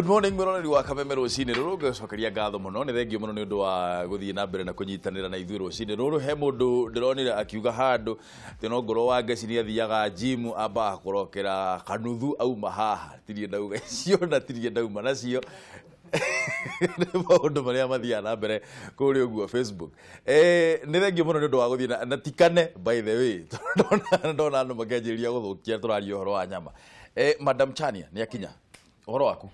Good morning mwiroreri wa Kameme rucini ruru ngacokeria ngatho muno ni thengio muno ni undu wa guthii na mbere na kunyitanira na ithuĩ rucini ruru. He mundu ndironire akiuga handu ati no ngoro wa ngeci ni athiaga gym amba kurokera kanuthu auma haha tirie ndauga icio na tirie ndauma nacio nĩ maũndũ marĩa mathiaga na mbere kũrĩa ũguo Facebook. Nĩ thengio mũno nĩ ũndũ wa gũthiĩ na tikane by the way ndona andũ makĩanjĩrĩria gũthũkia tũraria ũhoro wa nyama. Madam Chania nĩ akinya ũhoro waku?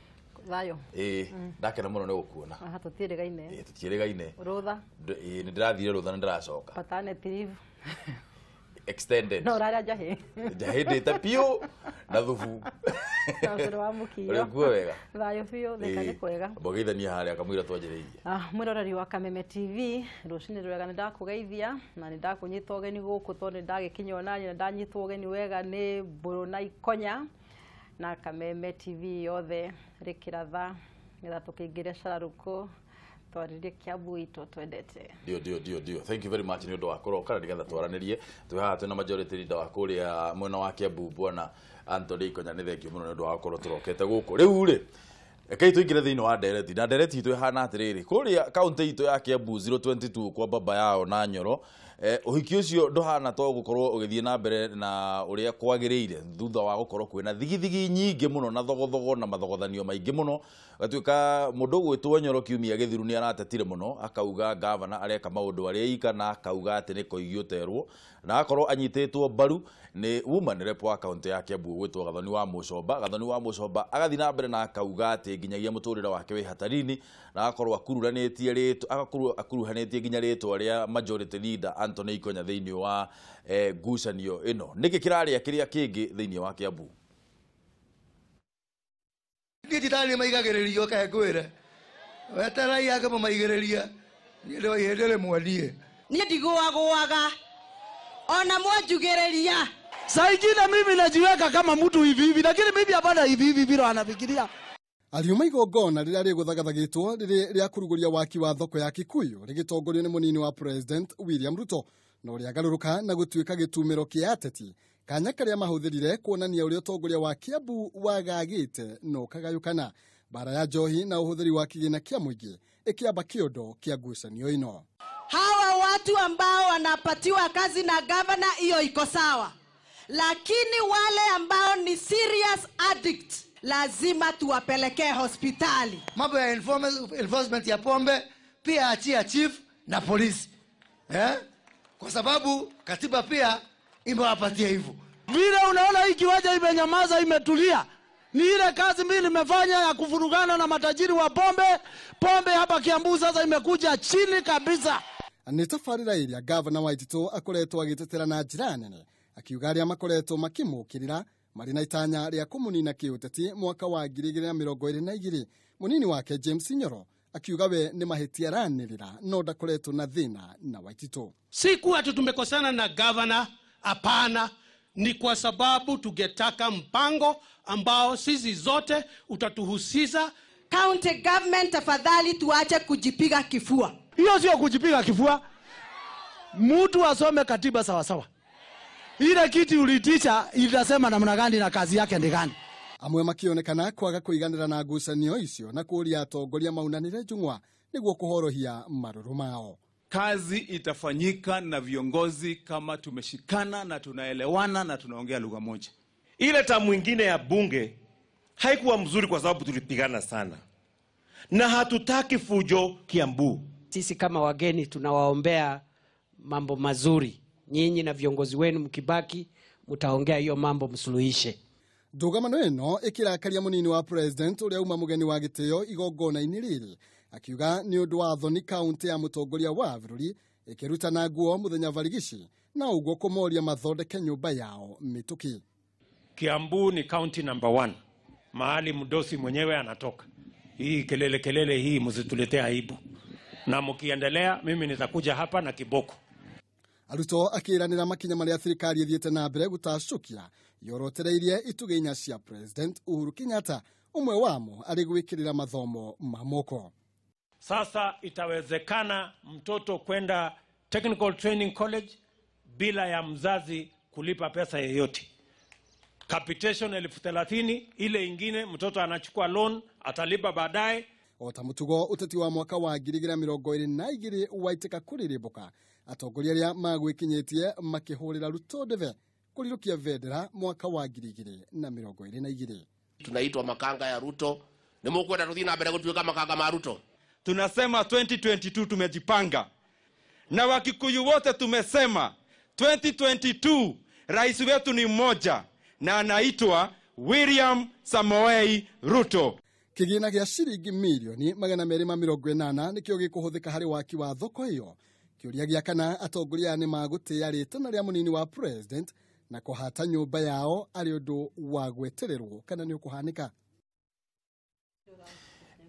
Thayo. Ndakena mũno nĩ gũkuona. Aha, tũtiĩrĩgaine. Tũtiĩrĩgaine. Rũtha. Nĩ ndĩrathire rũtha na ndĩracoka. Paternity leave. Extended. No ũrarĩa njahĩ. Njahĩ ndĩte piũ na thubu. Na ũcũrũ wa mũkio. Ũrĩ kuo wega? Thayo biũ, theka nĩ kwega. Mbogeithania harĩa kamũira twanjĩrĩirie. Mwĩroreri wa Kameme TV, rũcinĩ rwega nĩ ndakũgeithia na nĩ ndakũnyita ũgeni gũkũ tondũ nĩ ndagĩkinya ona niĩ na ndanyitwo ũgeni wega nĩ Mbũrũ na Ikonya na Kameme TV yothe rĩkĩratha nĩgetha tũkĩingĩre cararũkũ twarĩrie Kiambu itũ twendete. Ndio. Thank you very much nĩ ũndũ wa kũroka na nĩgetha twaranĩrie. Twĩ haha twĩna majority leader wa kũrĩa mwena wa Kiambu bwana Anthony Ikonya, nĩ thengio mũno nĩ ũndũ wa gũkorwo tũrokete gũkũ. Rĩu rĩ, rekei tũingĩre thĩinĩ wa ndereti na ndereti itũ ĩhana atĩrĩrĩ, kũrĩa kaunti itũ ya Kiambu 022 kwa baba yao na Nyoro, ũhiki ũcio ndũhana to gũkorwo ũgĩthiĩ na mbere na ũrĩa kwagĩrĩire thutha wa gũkorwo kwĩna thigithigi nyingĩ mũno na thogothogo na mathogothanio maingĩ mũno. Gatuĩka mũndũ ũgwĩtwo Nyoro kiumia gĩthiru nĩ aratetire mũno akauga gavana areka maũndũ arĩa ika na akauga atĩ nĩ koigi ũterwo na akorwo anyitĩtwo mbaru nĩ woman rep wa kaunti ya Kiambu ũgwĩtwo Gathoni wa Mũcomba. Gathoni wa Mũcomba agathiĩ na mbere na akauga atĩ nginyagia mũtũrĩre wake wĩ hatarini na agakorwo akururanĩtie rĩtwa agakorwo akuruhanĩtie nginya rĩtwa rĩa majority leader Anthony Ikonya thĩinĩ wa ngucanio ĩno. Nĩkĩ kĩrarĩa kĩrĩa kĩngĩ thĩinĩ wa Kiambu? Niĩ nditani maigagĩrĩrio kae ngwĩre weterai angĩ mũmaigĩrĩrie niĩ ndĩ wa ihĩndĩ rĩmwe niĩ. Niĩ ndigũagũaga ona mwanjugĩrĩria. Saa ingine mimi najiweka kama mtu hivi hivi, lakini mimi hapana hivi hivi vile anafikiria. Ariuma igongona rĩrĩa rĩgũthagathagĩtwo rĩrĩ rĩa kũrugũria waki wa thoko ya Kikuyu rĩgĩtongorio nĩ mũnini wa President William Ruto na ũrĩa garũrũka na gũtuĩka gĩtumĩro kĩa ateti kanya karĩa mahũthĩrire kuonania ũrĩa ũtongoria wa Kiambu wagagĩte na ũkagayũkana. Mbara ya njohi na ũhũthĩri wa kĩgĩna kĩa mũingĩ ĩkĩamba kĩondo kĩa ngucanio ĩno. Hawa watu ambao wanapatiwa kazi na gavana hiyo iko sawa, lakini wale ambao ni serious addict lazima tuwapelekee hospitali. Mambo ya enforcement ya pombe pia achia chief na polisi, kwa sababu katiba pia imewapatia hivyo. Vile unaona hii kiwanja imenyamaza imetulia, ni ile kazi mimi nimefanya ya kuvurugana na matajiri wa pombe. Pombe hapa Kiambu sasa imekuja chini kabisa. Nĩ tabarĩra ĩrĩa gavana Waititũ akoretwo agĩtetera na njĩra nene akiuga arĩa makoretwo makĩmũkĩrĩra marĩ na itanya rĩa kũmũnina kĩũteti mwaka wa 2022. Mũnini wake James Nyoro akiuga we nĩ mahĩtia aranĩrĩra no ndakoretwo na thĩna na Waititũ. Si kuwa tu tumekosana na gavana, hapana, ni kwa sababu tungetaka mpango ambao sisi zote utatuhusisha. County government, tafadhali tuache kujipiga kifua. Hiyo sio kujipiga kifua. Mtu asome katiba sawa sawa. Ile kiti ulitisha itasema namna gani na kazi yake ni gani. Amwe makionekana kwaga kũiganĩra na ngucanio icio na kũria atongoria maunanĩre njung'wa nĩguo kũhorohia marũrũ mao. Kazi itafanyika na viongozi kama tumeshikana na tunaelewana na tunaongea lugha moja. Ile tamu mwingine ya bunge haikuwa mzuri kwa sababu tulipigana sana. Na hatutaki fujo Kiambu. Sisi kama wageni tunawaombea mambo mazuri. Nyinyi na viongozi wenu mkibaki mtaongea hiyo mambo msuluhishe. Ndũgamano ĩno ĩkĩrakaria mũnini wa president ũrĩa uma mũgeni wa gĩtĩo igongona-inĩ rĩrĩ akiuga nĩ ũndũ wa thoni kaunti ya mũtongoria wa bũrũri ĩkĩrutana nguo mũthenya barigici na ũguo kũmoria mathondeke nyũmba yao mĩtũkĩ. Kiambu ni county number 1, mahali mdosi mwenyewe anatoka. Hii kelele kelele hii msituletee aibu, na mkiendelea mimi nitakuja hapa na kiboko. Arutwo akĩranĩra makinya marĩa thirikari ĩthiĩte na mbere gũtacũkia yorotereirie itugĩ inya cia President Uhuru Kenyatta ũmwe wamo arĩ gwĩkĩrĩra mathomo ma moko. Sasa itawezekana mtoto kwenda Technical Training College bila ya mzazi kulipa pesa yeyote. Capitation 30,000, ile ingine mtoto anachukua loan atalipa baadaye. O ta mũtugo ũteti wa mwaka wa 2022 waitĩka kũrĩrĩmbũka, atongoria arĩa magwĩkinyĩtie makĩhũrĩra Ruto ndebe kũrirũkia bendera mwaka wa 2022. Tunaitwa makanga ya Ruto. Nĩ mũkwenda tũthiĩ na mbere gũtuĩka makanga ma Ruto? Tunasema 2022 tumejipanga, na Wakikuyu wote tumesema 2022 rais wetu ni mmoja na anaitwa William Samoei Ruto. Kĩgĩna gĩa ciringi mirioni 280 nĩkĩo gĩkũhũthĩka harĩ waki wa thoko ĩyo. Kĩũria gĩa kana atongoria aya nĩ magũtĩĩa rĩtana rĩa mũnini wa president na kũhata nyũmba yao arĩ ũndũ wa gwetererwo kana nĩ ũkũhanĩka.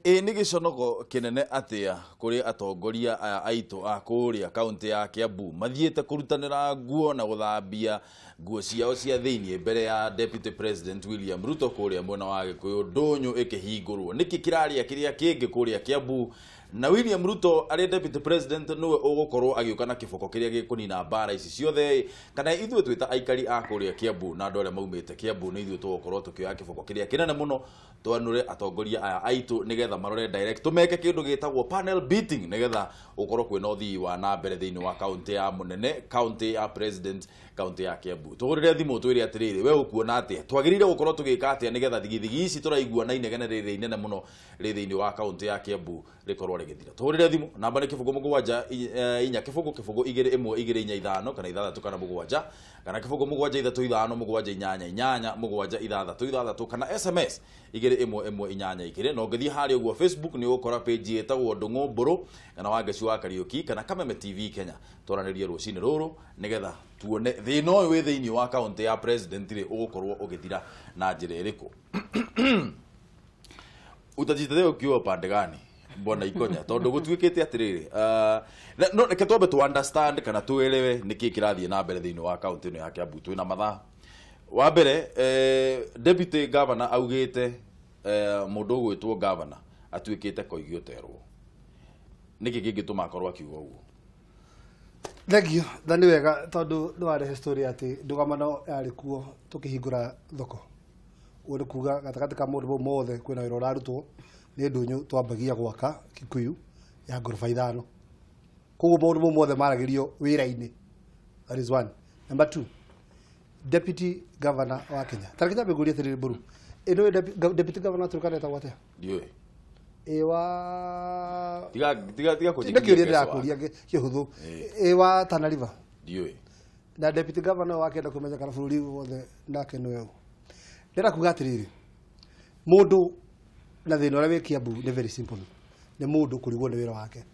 Ĩ nĩ gĩconoko kĩnene atĩa kũrĩ atongoria aya aitũ a kũrĩa kaunti ya Kiambu mathiĩte kũrutanĩra nguo na gũthambia nguo ciao cia thĩiniĩ mbere ya Deputy President William Ruto kũrĩa mwena wa Gĩkũyũ ndũnyũ ĩkĩhingũrwo. Nĩkĩ kĩraria kĩrĩa kĩngĩ kũrĩa Kiambu, na William Ruto arĩ Deputy President nĩwe ũgũkorwo agĩũka na kĩboko kĩrĩa gĩkũnina mbara ici ciothe, kana ithuĩ twĩta aikari a kũrĩa Kiambu na andũ arĩa maumĩte Kiambu nĩ ithuĩ tũgũkorwo tũkĩoya kĩboko kĩrĩa kĩnene mũno twanũre atongoria aya aitũ nĩgetha marore direct tumeke kindu gitagwo panel beating nigetha ukorwo kwina uthii wa na mbere thiini wa kaunti ya munene, kaunti ya president, kaunti ya Kiambu. Tuhurire thimu twire atiriri, we ukuona atia twagirire gukorwo tugika atia nigetha thigithigi ici turaigua na inegene riri inene muno ri thiini wa kaunti ya Kiambu rikorwo rigithira. Tuhurire thimu namba ni 0 7 4 0 0 2 1 2 4 5 kana 6 kana 7 kana 0 7 3 5 7 8 8 7 6 6 kana SMS 2 1 1 8 2. No ngithie haria uguo Facebook ni ugukora page yetagwo Ndung'u Mburu kana Wangeci wa Kariuki kana Kameme TV Kenya. Twaranirie rucini ruru nigetha tuone thina uyu wi thiini wa kaunti ya president ri ugukorwo ugithira na njira iriku. Utajitetea ukiwa pande gani Bwana Ikonya? Tondu gutuikite atiriri, no reke twambe tu understand kana tuelewe niki kirathie na mbere thiini wa kaunti ino ya Kiambu. Twina mathaa wa mbere, deputy governor augite mundu ugwitwo governor atuikite koigi uterwo. Niki kingituma akorwo akiuga uguo? Thank you. Na nĩ wega tondũ nĩ warehe story atĩ ndũgamano yarĩ kuo tũkĩhingũra thoko. Ũguo nĩ kuga gatagatĩ ka maũndũ mau mothe kwĩna wĩra ũrarutwo nĩ ndũnyũ twambagia gwaka Kikuyu ya ngoroba 5. Koguo maũndũ mau mothe maragĩrio wĩra-inĩ. That is one. Number two, deputy governor wa Kenya. Ta reke nyambe ngũrie atĩrĩrĩ Mburu. Ĩno deputy governor Turkana etagwo atĩa? Ndiũĩ. Ĩ wa tiga tiga tiga kũnjĩkĩria. Nĩ kĩũria ndĩrakũria kĩhũthũ. Ĩ wa Tana River? Ndiũĩ. Na deputy governor wa kenda kũmenya kana bũrũri wothe nake nĩwe ũ. Ndĩrenda kuga atĩrĩrĩ, mũndũ na thĩna ũrĩa wĩ Kiambu nĩ very simple. Nĩ mũndũ kũrigwo nĩ wĩra wake.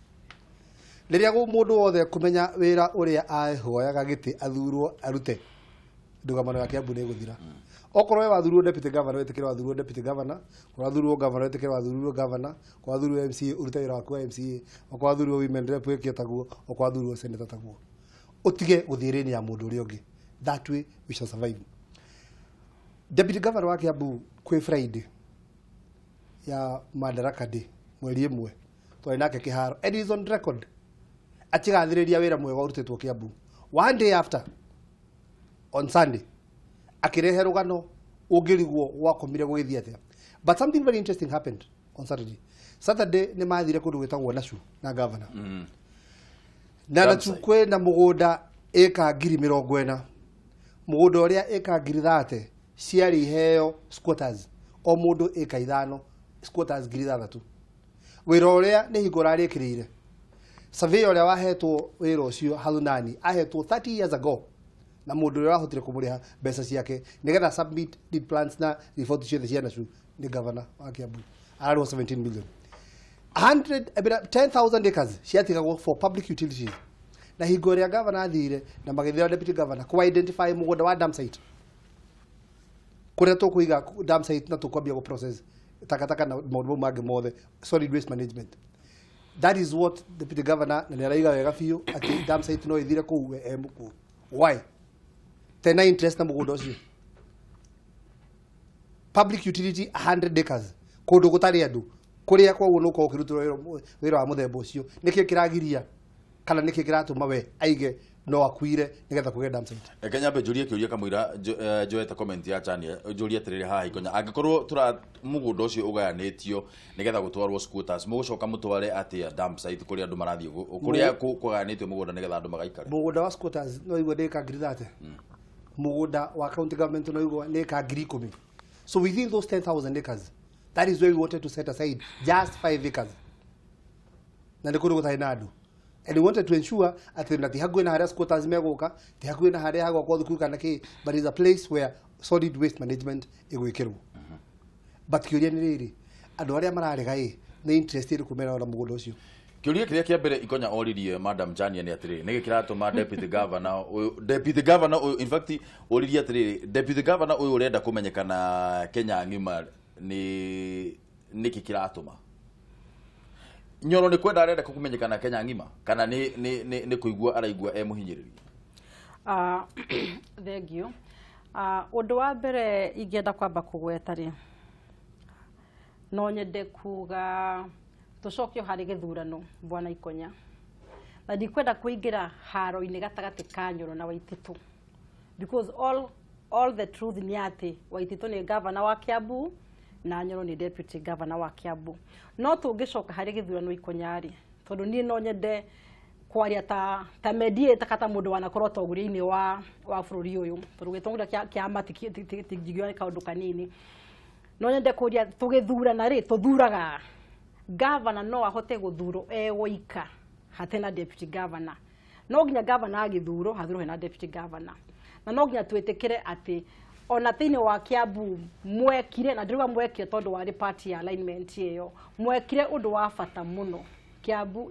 Rĩrĩa mũndũ wothe kũmenya wĩra ũrĩa ahoyaga gĩtĩ athurwo arute, ndũgamano ya Kiambu nĩ ĩgũthira. Okorwo we wathurwo deputy governor wĩtĩkĩre wathurwo deputy governor, wathurwo governor wĩtĩkĩre wathurwo governor, wathurwo MCA ũrute wĩra waku wa MCA, okorwo wathurwo women rep wĩke taguo, okorwo wathurwo senator taguo. Ũtige gũthiĩ rĩni ya mũndũ ũrĩa ũngĩ. That way we shall survive. Deputy governor wa Kiambu kwĩ Friday ya Madaraka Day mweri 1 twarĩ nake kĩharo and is on record akigathĩrĩria wĩra mwega ũrutĩtwo Kiambu. One day after on Sunday akirehe rũgano ũngĩrigwo gwakomire gũgĩthiĩ atĩa. But something very interesting happened on Saturday. Saturday nĩ mathire kũndũ gwĩtagwo Nachu na governor. Na Nachu kwĩna mũgũnda ĩka 40,000. Mũgũnda ũrĩa ĩka 30,000 ciarĩ iheo squatters. O mũndũ ĩka 5 squatters 6,000. Wĩra ũrĩa nĩ hingo ũrarĩkĩrĩire. Survey ũrĩa wahetwo wĩra ũcio Hathunani ahetwo 30 years ago na mũndũ ũrĩa wahotire kũmũrĩha mbeca ciake nĩgetha submit the plans na report ciothe cia Nachu nĩ governor wa Kiambu. Ararĩhwo 17 million. 10,000 acres ciatigagwo for public utilities. Na hingo ĩrĩa governor athire na magĩthira deputy governor ku identify mũgũnda wa dam site kũrĩa tũkũiga dam site na tũkwambia gũ process takataka na maũndũ mau mangĩ mothe, solid waste management. That is what deputy governor na nĩaraiga wega biũ atĩ dam site no ĩthire kũu we e mũkuũ. Why? Tena interest na mũgũnda ũcio. Public utility 100 acres kũndũ gũtarĩ andũ kũrĩa koguo nĩ ũkorwo ũkĩrutĩrwo wĩra wa mũthemba ũcio. Nĩkĩ kĩragiria kana nĩkĩ kĩratũma we aige No akuire nigetha kũgĩa dump site. Reke nyambe njũrie kĩũria kamũira njoete comment ya Chania, njũrie atĩrĩrĩ haha Ikonya, angĩkorwo tũra mũgũnda ũcio ũgayanĩtio nĩgetha gũtwarwo squatters, mũgũcoka mũtware atĩa dump site kũrĩa andũ marathiĩ kũrĩa kũgayanĩtio mũgũnda nĩgetha andũ magaikare? Mũgũnda wa squatters no igua nĩ ĩka 30,000, mũgũnda wa county government no igua nĩ ĩka 10,000. So within those 10,000 acres, that is where we wanted to set aside just 5 acres na nĩ kũndũ gũtarĩ na andũ. And we wanted to ensure atĩ na ti hakuhĩ na harĩa squatters megũka, ti hakuhĩ na harĩa hagwakwo thukuru kana kĩ, but is a place where solid waste management ĩgwĩkĩrwo. But kĩũria nĩ rĩrĩ, andũ arĩa mararega ĩ nĩ interest ĩrĩkũ mena na mũgũnda ũcio? Kĩũria kĩrĩa kĩa mbere Ikonya oririe Madam Chania nĩ atĩrĩrĩ, nĩkĩ kĩratũma deputy governor ũyũ, deputy governor ũyũ, in fact oririe atĩrĩrĩ, deputy governor ũyũ ũrenda kũmenyekana Kenya ng'ima nĩ nĩkĩ kĩratũma Nyoro nĩ kwenda arenda kũmenyekana Kenya ng'ima kana nĩ kũigua araigua e mũhinyĩrĩrie? Thank you. Ũndũ wa mbere ingĩenda kwamba kũgweta rĩ, no nyende kuga tũcokio harĩ gĩthurano bwana Ikonya, na ndikwenda kũingĩra haro-inĩ gatagatĩ ka Nyoro na Waititu, because all the truth nĩ atĩ Waititu nĩ governor wa Kiambu na Nyoro nĩ deputy governor wa Kiambu. No tũngĩcoka harĩ gĩthurano Ikonya rĩ, tondũ niĩ no nyende kwaria ta mediator kata mũndũ wanakorwo ũtongoria-inĩ wa bũrũri ũyũ, tondũ gĩtongoria kĩa kĩama tingiuga nĩ kaũndũ kanini. No nyende kũria, tũgĩthurana rĩ, tũthuraga governor no ahote gũthurwo e woika hatarĩ na deputy governor? No nginya governor agĩthurwo hathurwo hena deputy governor, na no nginya twĩtĩkĩre atĩ ona thĩinĩ wa Kiambu mwekire, na ndĩrauga mwekire tondũ warĩ party ya alignment ĩyo, mwekire ũndũ wa bata mũno, Kiambu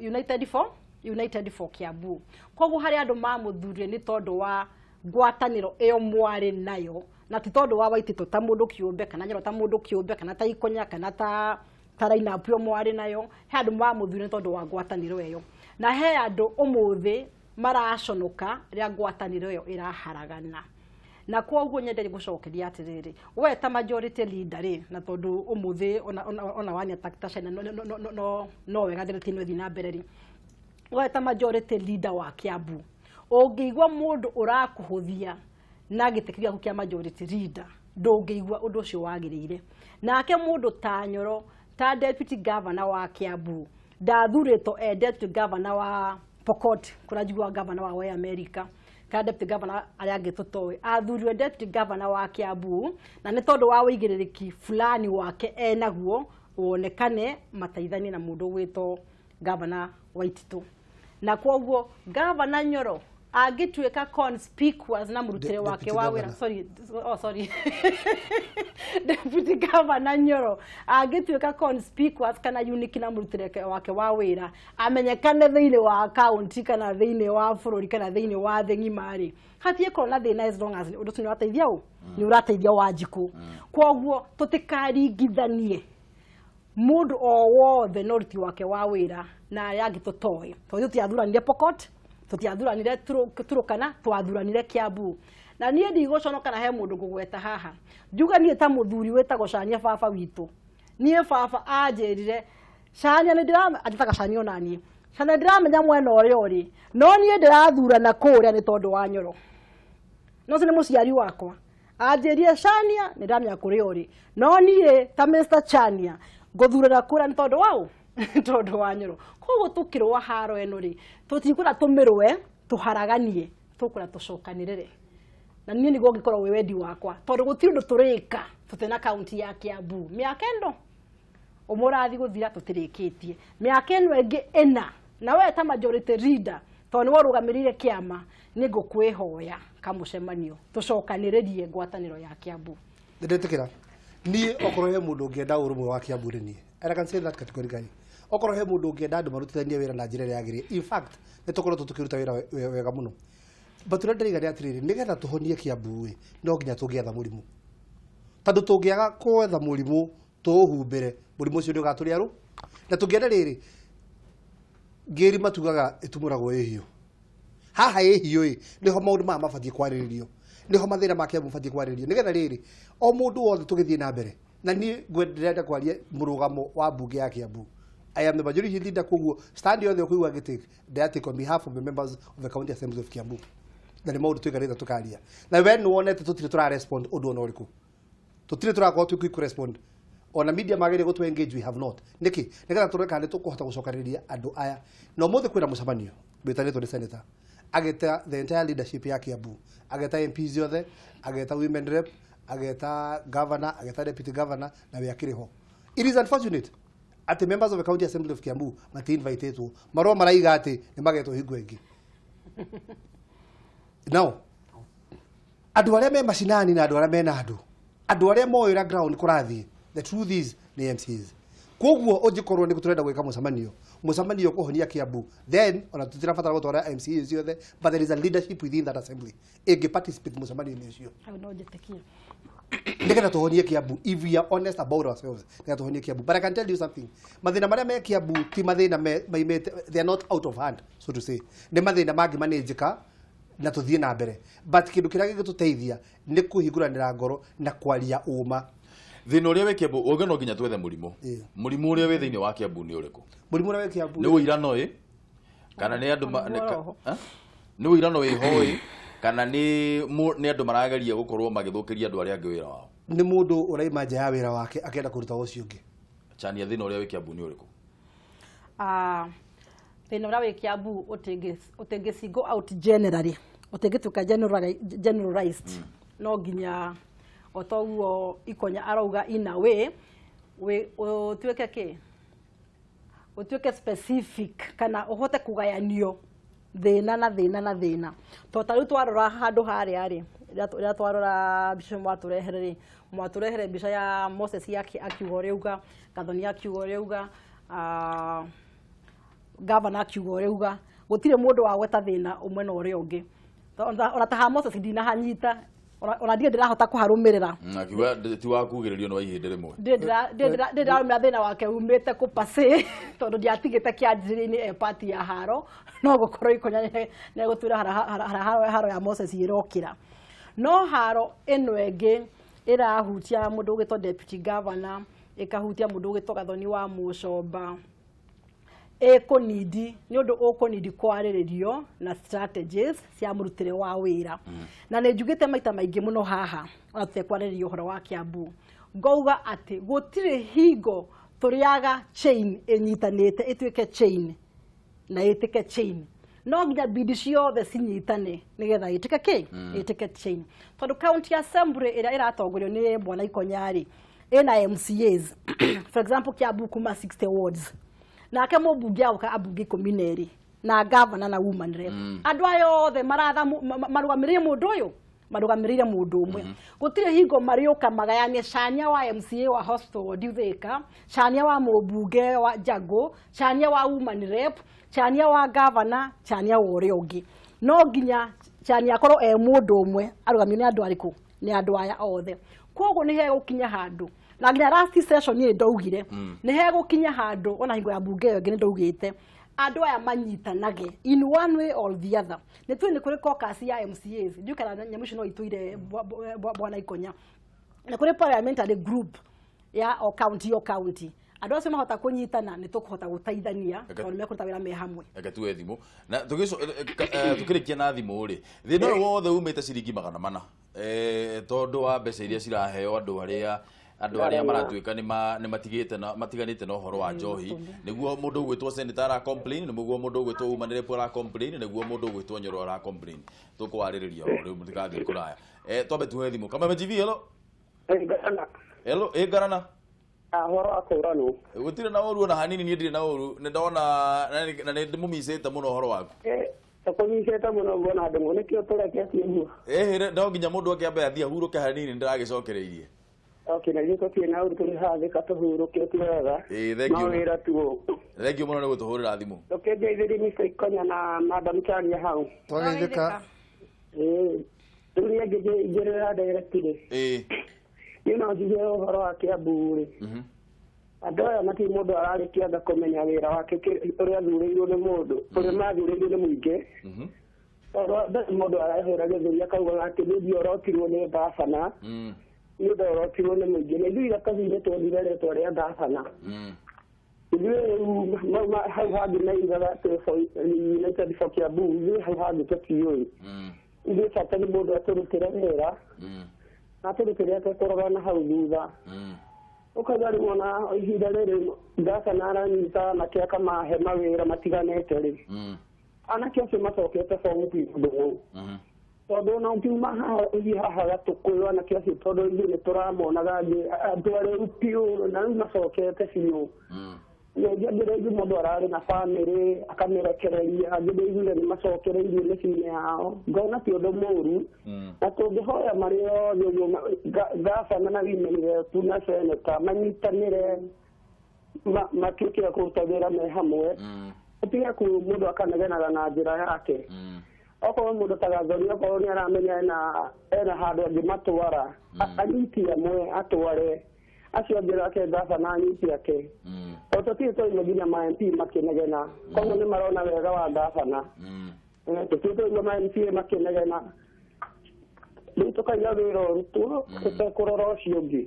United for Kiambu. Koguo harĩ andũ mamũthurire nĩ tondũ wa ngwatanĩro ĩyo mwarĩ nayo, na ti tondũ wa Waititu ta mũndũ kĩũmbe, kana Nyoro ta mũndũ kĩũmbe, kana ta Ikonya, kana ta lineup ĩyo mwarĩ nayo. He andũ mamũthurire nĩ tondũ wa ngwatanĩro ĩyo, na he andũ ũmũthĩ maraconoka rĩrĩa ngwatanĩro ĩyo ĩraharagana. Na koguo nyende gũcokeria atĩrĩrĩ, we ta majority leader rĩ, na tondũ ũmũthĩ ona wania ta China no wega thĩrĩti no ĩthiĩ na mbere rĩ, we ta majority leader wa Kiambu ũngĩigua mũndũ ũrakũhũthia na gĩtĩ kĩu gĩaku kĩa majority leader, ndũngĩigua ũndũ ũcio wagĩrĩire. Nake mũndũ ta Nyoro ta deputy governor wa Kiambu ndathurĩtwo e deputy governor wa Pokot, kũrĩa njiguaga governor wa wa America kana deputy governor arĩa angĩ tũtoĩ, athurirwe deputy governor wa Kiambu na nĩ tondũ wa ũigĩrĩrĩki fulani wake enaguo wonekane mateithanie na mũndũ ũgwĩtwo governor Waititu. Na koguo governor Nyoro angĩtuĩka conspicuous na mũrutĩre wake Deputy wa wĩra, governor. Sorry, oh sorry, deputy governor Nyoro angĩtuĩka conspicuous kana unique na mũrutĩre wake wa wĩra, amenyekane thĩinĩ wa county kana thĩinĩ wa bũrũri kana thĩinĩ wa thĩ ng'ima rĩ, hatirĩ korwo na thĩna as long as ũndũ ũcio nĩ ũrateithia ũ nĩ ũrateithia Wanjikũ. Koguo tũtikaringithanie mũndũ o wothe na ũruti wake wa wĩra na arĩa angĩ tũtoĩ, tondũ tũtiathuranire Pokot, tũtiathuranire Turukana, twathuranire Kiambu. Na niĩ ndigũconoka na he mũndũ ngũgweta haha njuga niĩ ta mũthuri wĩtagwo Cania, baba witũ. Niĩ baba anjĩrire, "Cania, nĩ ndĩra," anjĩtaga Cania, ona niĩ Cania, "ndĩramenya mwena ũrĩa ũrĩ, no niĩ ndĩrathurana kũrĩa nĩ tondũ wa Nyoro." No ũcio nĩ mũciari wakwa anjĩrire, "Cania, nĩ ndĩramenya kũrĩa ũrĩ, no niĩ ta Mr Chania ngũthurĩra kũrĩa nĩ tondũ waũ, tondũ wa Nyoro." Koguo tũkĩrũa haro ĩno rĩ, tũtikwenda tũmĩrũe tũharaganie, tũkwenda tũcokanĩrĩre. Na niĩ nĩguo ũngĩkorwo wĩ wendi wakwa, tondũ gũtirĩ ũndũ tũrĩka tũtena kaunti ya Kiambu. Mĩaka ĩno ũmwe ũrathiĩ gũthira tũtirĩkĩtie, mĩaka ĩno ĩngĩ ĩna, na we ta majority leader, tondũ nĩwe ũrũgamĩrĩire kĩama, nĩ ngũkwĩhoya kamũcemanio tũcokanĩrĩrie ngwatanĩro ya Kiambu. Ndĩretĩkĩra niĩ okorwo he mũndũ ũngĩenda ũrũmwe wa Kiambu nĩ niĩ, and I can say that categorically. Okorwo he mũndũ ũngĩenda andũ marutithanie wĩra na njĩra ĩrĩa yagĩrĩire, in fact nĩ tũkoretwo tũkĩruta wĩra wega mũno, but ũrĩa ndĩraiga nĩ atĩrĩrĩ, nĩgetha tũhonie Kiambu ĩ, no nginya tũngĩetha mũrimũ, tondũ tũngĩaga gwetha mũrimũ tũũhumbĩre, mũrimũ ũcio nĩ ũgatũrĩa rũ. Na tũngĩenda rĩrĩ, ngĩri matugaga ĩtumũragwo ĩhiũ haha ĩhiũ ĩ, nĩho maũndũ maya mabatiĩ kwarĩrĩrio, nĩho mathĩna ma Kiambu mabatiĩ kwarĩrĩrio, nĩgetha rĩrĩ o mũndũ wothe tũgĩthiĩ na mbere. Na niĩ ndĩrenda kwaria mũrũgamo wa mbunge ya Kiambu. I am the majority leader, koguo stand yothe ũkũigua ngĩtake ndĩratake on behalf of the members of the county assembly of Kiambu. Na nĩ maũndũ tũikarĩte tũkaria, na we nĩwonete tũtirĩ tũra respond ũndũ ona ũrĩkũ, tũtirĩ tũrakorwo twĩ quick respond, ona media magĩrĩire gũtũ engage, we have not. Nĩkĩ? Nĩgetha tũrore kana nĩtũkũhota gũcokanĩrĩria andũ aya. Na ũmũthĩ kwĩna mũcemanio wĩtanĩtwo nĩ senator, ageta the entire leadership ya Kiambu, ageta MPs yothe, ageta women rep, ageta governor, ageta deputy governor, na we akĩrĩ ho. It is unfortunate atĩ members of the county assembly of Kiambu mati-invitetwo. Marũa maraiga atĩ nĩ magetwo hingo ĩngĩ. Now andũ arĩa me macinani na andũ arĩa mena andũ arĩa moĩ ũrĩa ground kũrathiĩ, the truth is nĩ MCs. Koguo ũngĩkorwo nĩ tũrenda gwĩka mũcemanio kũhonia Kiambu, then ona tũtirabatara gũtwara MCAs ciothe, but there is a leadership within that assembly ĩngĩ participate mũcemanio-inĩ ũcio Hau no njĩtĩkie. Nĩgetha tũhonie Kiambu. If we are honest about ourselves, nĩgetha tũhonie Kiambu. But I can tell you something, mathĩna marĩa me Kiambu ti mathĩna maimĩte, they are not out of hand, so to say. Nĩ mathĩna mangĩmanĩnjĩka na tũthiĩ na mbere, but kĩndũ kĩrĩa gĩgĩtũteithia nĩ kũhingũranĩra ngoro na kwaria ũma. Thĩna ũrĩa wĩ Kiambu ũngĩ, no nginya twethe mũrimũ. Mũrimũ ũrĩa wĩ thĩinĩ wa Kiambu nĩ ũrĩkũ? Mũrimũ ũrĩa wĩ Kiambu Nĩ ũirano ĩ, kana nĩ andũ nĩ ũirano wĩho ĩ, kana nĩ andũ marageria gũkorwo magĩthũkĩria andũ arĩa angĩ wĩra wao? Nĩ mũndũ ũraima nja ya wĩra wake akĩenda kũruta ũcio ũngĩ. Chania, thĩna ũrĩa wĩ Kiambu nĩ ũrĩkũ? Ah, thĩna ũrĩa wĩ Kiambu ũtĩngĩ single out generally, ũtĩngĩtuĩka generalized. No nginya o toguo Ikonya arauga, in a way ũtuĩke kĩ, ũtuĩke specific kana ũhote kũgayanio thĩna na thĩna na thĩna. To ta rĩu twarora handũ harĩa rĩ, rĩrĩa twarora mbica mwatũrehere rĩ, mwatũrehere mbica ya Moses akiuga ũrĩa auga, Gathoni akiuga ũrĩa auga, gavana akiuga ũrĩa auga, gũtirĩ mũndũ wagweta thĩna ũmwe na ũrĩa ũngĩ. Ona ta ha Moses ndinahanyita, ona ndirĩ ndĩrahota kũharũmĩrĩra. Akiuga ti wa kugĩrĩrio nĩ wa ihĩndĩ rĩmwe. Ndirĩ ndĩrarũmĩrĩra thĩna wake umĩte kũ pase, tondũ ndiatigĩte kĩanjĩrĩria-inĩ e party ya haro, no gũkorwo Ikonya nĩegũtwĩra haro ya Moses ĩrokĩra. No haro ĩno ĩngĩ ĩrahutia mũndũ ũgwĩtwo deputy governor, ĩkahutia mũndũ ũgwĩtwo Gathoni wa Mũcomba, ĩkũnindi nĩ ũndũ ũkũnindi kwarĩrĩrio na strategies cia mũrutĩre wa wĩra. Na nĩ njugĩte maita maingĩ mũno haha ona tũtekwarĩrĩria ũhoro wa Kiambu, ngauga atĩ gũtirĩ hingo tũrĩaga chain ĩnyitanĩte ĩtuĩke chain na ĩtĩke chain, no nginya bidi ciothe cinyitane nĩgetha ĩtĩke kĩ, ĩtĩke chain. Tondũ county assembly ĩrĩa ĩratongorio nĩ bwana Ikonya rĩ, ĩna MCAs, for example Kiambu kuma 60 wards, nake mũmbunge agoka ambunge 12 na governor na woman rep. Andũ aya othe maratha marũgamĩrĩire mũndũ ũyũ, marũgamĩrĩire mũndũ ũmwe. Gũtirĩ hingo marĩũka magayanie cania wa MCA wa hospital ward Thika, cania wa mũmbunge wa Jago, cania wa woman rep, cania wa governor, cania wa ũrĩa ũngĩ. No nginya cania akorwo e mũndũ ũmwe arũgamio nĩ andũ arĩkũ? Nĩ andũ aya othe. Koguo nĩ hegũkinya handũ, na nginya last session nĩ ndaugire nĩ hegũkinya handũ, ona hingo ya mbunge ĩyo ĩngĩ nĩ ndaugĩte andũ aya manyitanage in one way or the other. Nĩ tũĩ nĩ kũrĩ caucus ya MCAs, ndiũ kana nyamũ icio no itũire bwana Ikonya, nĩ kũrĩ parliamentary group ya o county o county. Andũ acio mahota kũnyitana nĩ tũkũhota gũteithania tondũ nĩ mekũruta wĩra me hamwe. Reke tuwe thimũ na tũkĩrĩkia na thimũ rĩ, thĩna ũyũ wothe umĩte ciringi 400 tondũ wa mbeca iria ciraheo andũ arĩa maratuĩka nĩ matigĩte na matiganĩte na ũhoro wa njohi. Nĩguo mũndũ ũgwĩtwo senator ara complain, nĩguo mũndũ ũgwĩtwo woman rep ara complain, nĩguo mũndũ ũgwĩtwo Nyoro ara complain. Tũkwarĩrĩria o rĩu, mũtigathiĩ kũraya. Twambe tuhe thimũ. Kameme TV, hello. Hello, Ngarana. Ahoro akũranwo. Gũtirĩ na ũru ona hanini, niĩ ndirĩ na ũru, nĩ ndona na nĩ ndĩmũmicĩte mũno ũhoro waku. Tũkũmicĩte mũno mbona ndĩmũ nĩkĩo tũreketie ũguo. No nginya mũndũ akĩambe athiĩ ahurũke hanini, nĩndĩragĩcokereirie. Okay, na ithuĩ tũtirĩ na ũru, tũrĩ haha Thika tũhurũke tu wega. Thank you. No wĩra tu ũũ. Thank you mũno nĩ gũtũhũrĩra thimũ. Tũkĩngeithĩrie Mr. Ikonya na Madam Chania hau. Twageithĩka. Rĩu niĩ ngĩingĩrĩra direct rĩ. Niĩ no njuge ũhoro wa Kiambu rĩ. Andũ aya matirĩ mũndũ ararĩkia kũmenya wĩra wake ũrĩa athurĩirwo nĩ mũndũ, ũrĩa mathurĩirwo nĩ mũingĩ. Tondũ mbere mũndũ arehũra gĩthũri akauga atĩ niĩ ndiorotirwo nĩ ngabana, niĩ ndorotirwo nĩ mũingĩ. Na ithuĩ iratathi-inĩ tuonire rĩtwa rĩa ngabana. Ithuĩ rĩu hau hangĩ maigaga atĩ United for Kiambu, ithuĩ hau hangĩ tũtiũĩ. Ithuĩ bata nĩ mũndũ atũrutĩre wĩra na atũrutĩre atekũrora na hau thutha. Ũkauga rĩu ona ihinda rĩrĩ gabana aranyita anake akamahe mawĩra matiganĩte rĩ, anake acio macokete bomu ndũng'ũ, tondũ ona ũngiuma haha ũthiĩ haha Gatũkũyũ, anake acio tondũ ithuĩ nĩ tũramonaga andũ arĩu biũ na rĩu macokete biũ. Ningĩ angĩ rĩngĩ mũndũ ararĩ na bamĩrĩ akamĩrekereria, angĩ ndĩiguire nĩ macokereirie mĩciĩ-inĩ yao, ngona ti ũndũ mũũru. Na tũngĩhoya marĩ othe ũguo gabana na women rep na seneta manyitanĩre, matuĩke a kũruta wĩra me hamwe, ũtige ku mũndũ akanegenaga na njĩra yake. Okorwo mũndũ ta Gathoni okorwo nĩ aramenya ena handũ angĩmatwara, anyiti amwe atware acio angĩ ake gabana anyiti ake. O tũtirĩ twaigua nginya ma MP makĩnegena, koguo nĩ marona wega wa gabana. Tũtirĩ twaigua ma MP makĩnegena, rĩu tũkaiga wĩra ũrutwo tũtekũrora ũcio ũngĩ.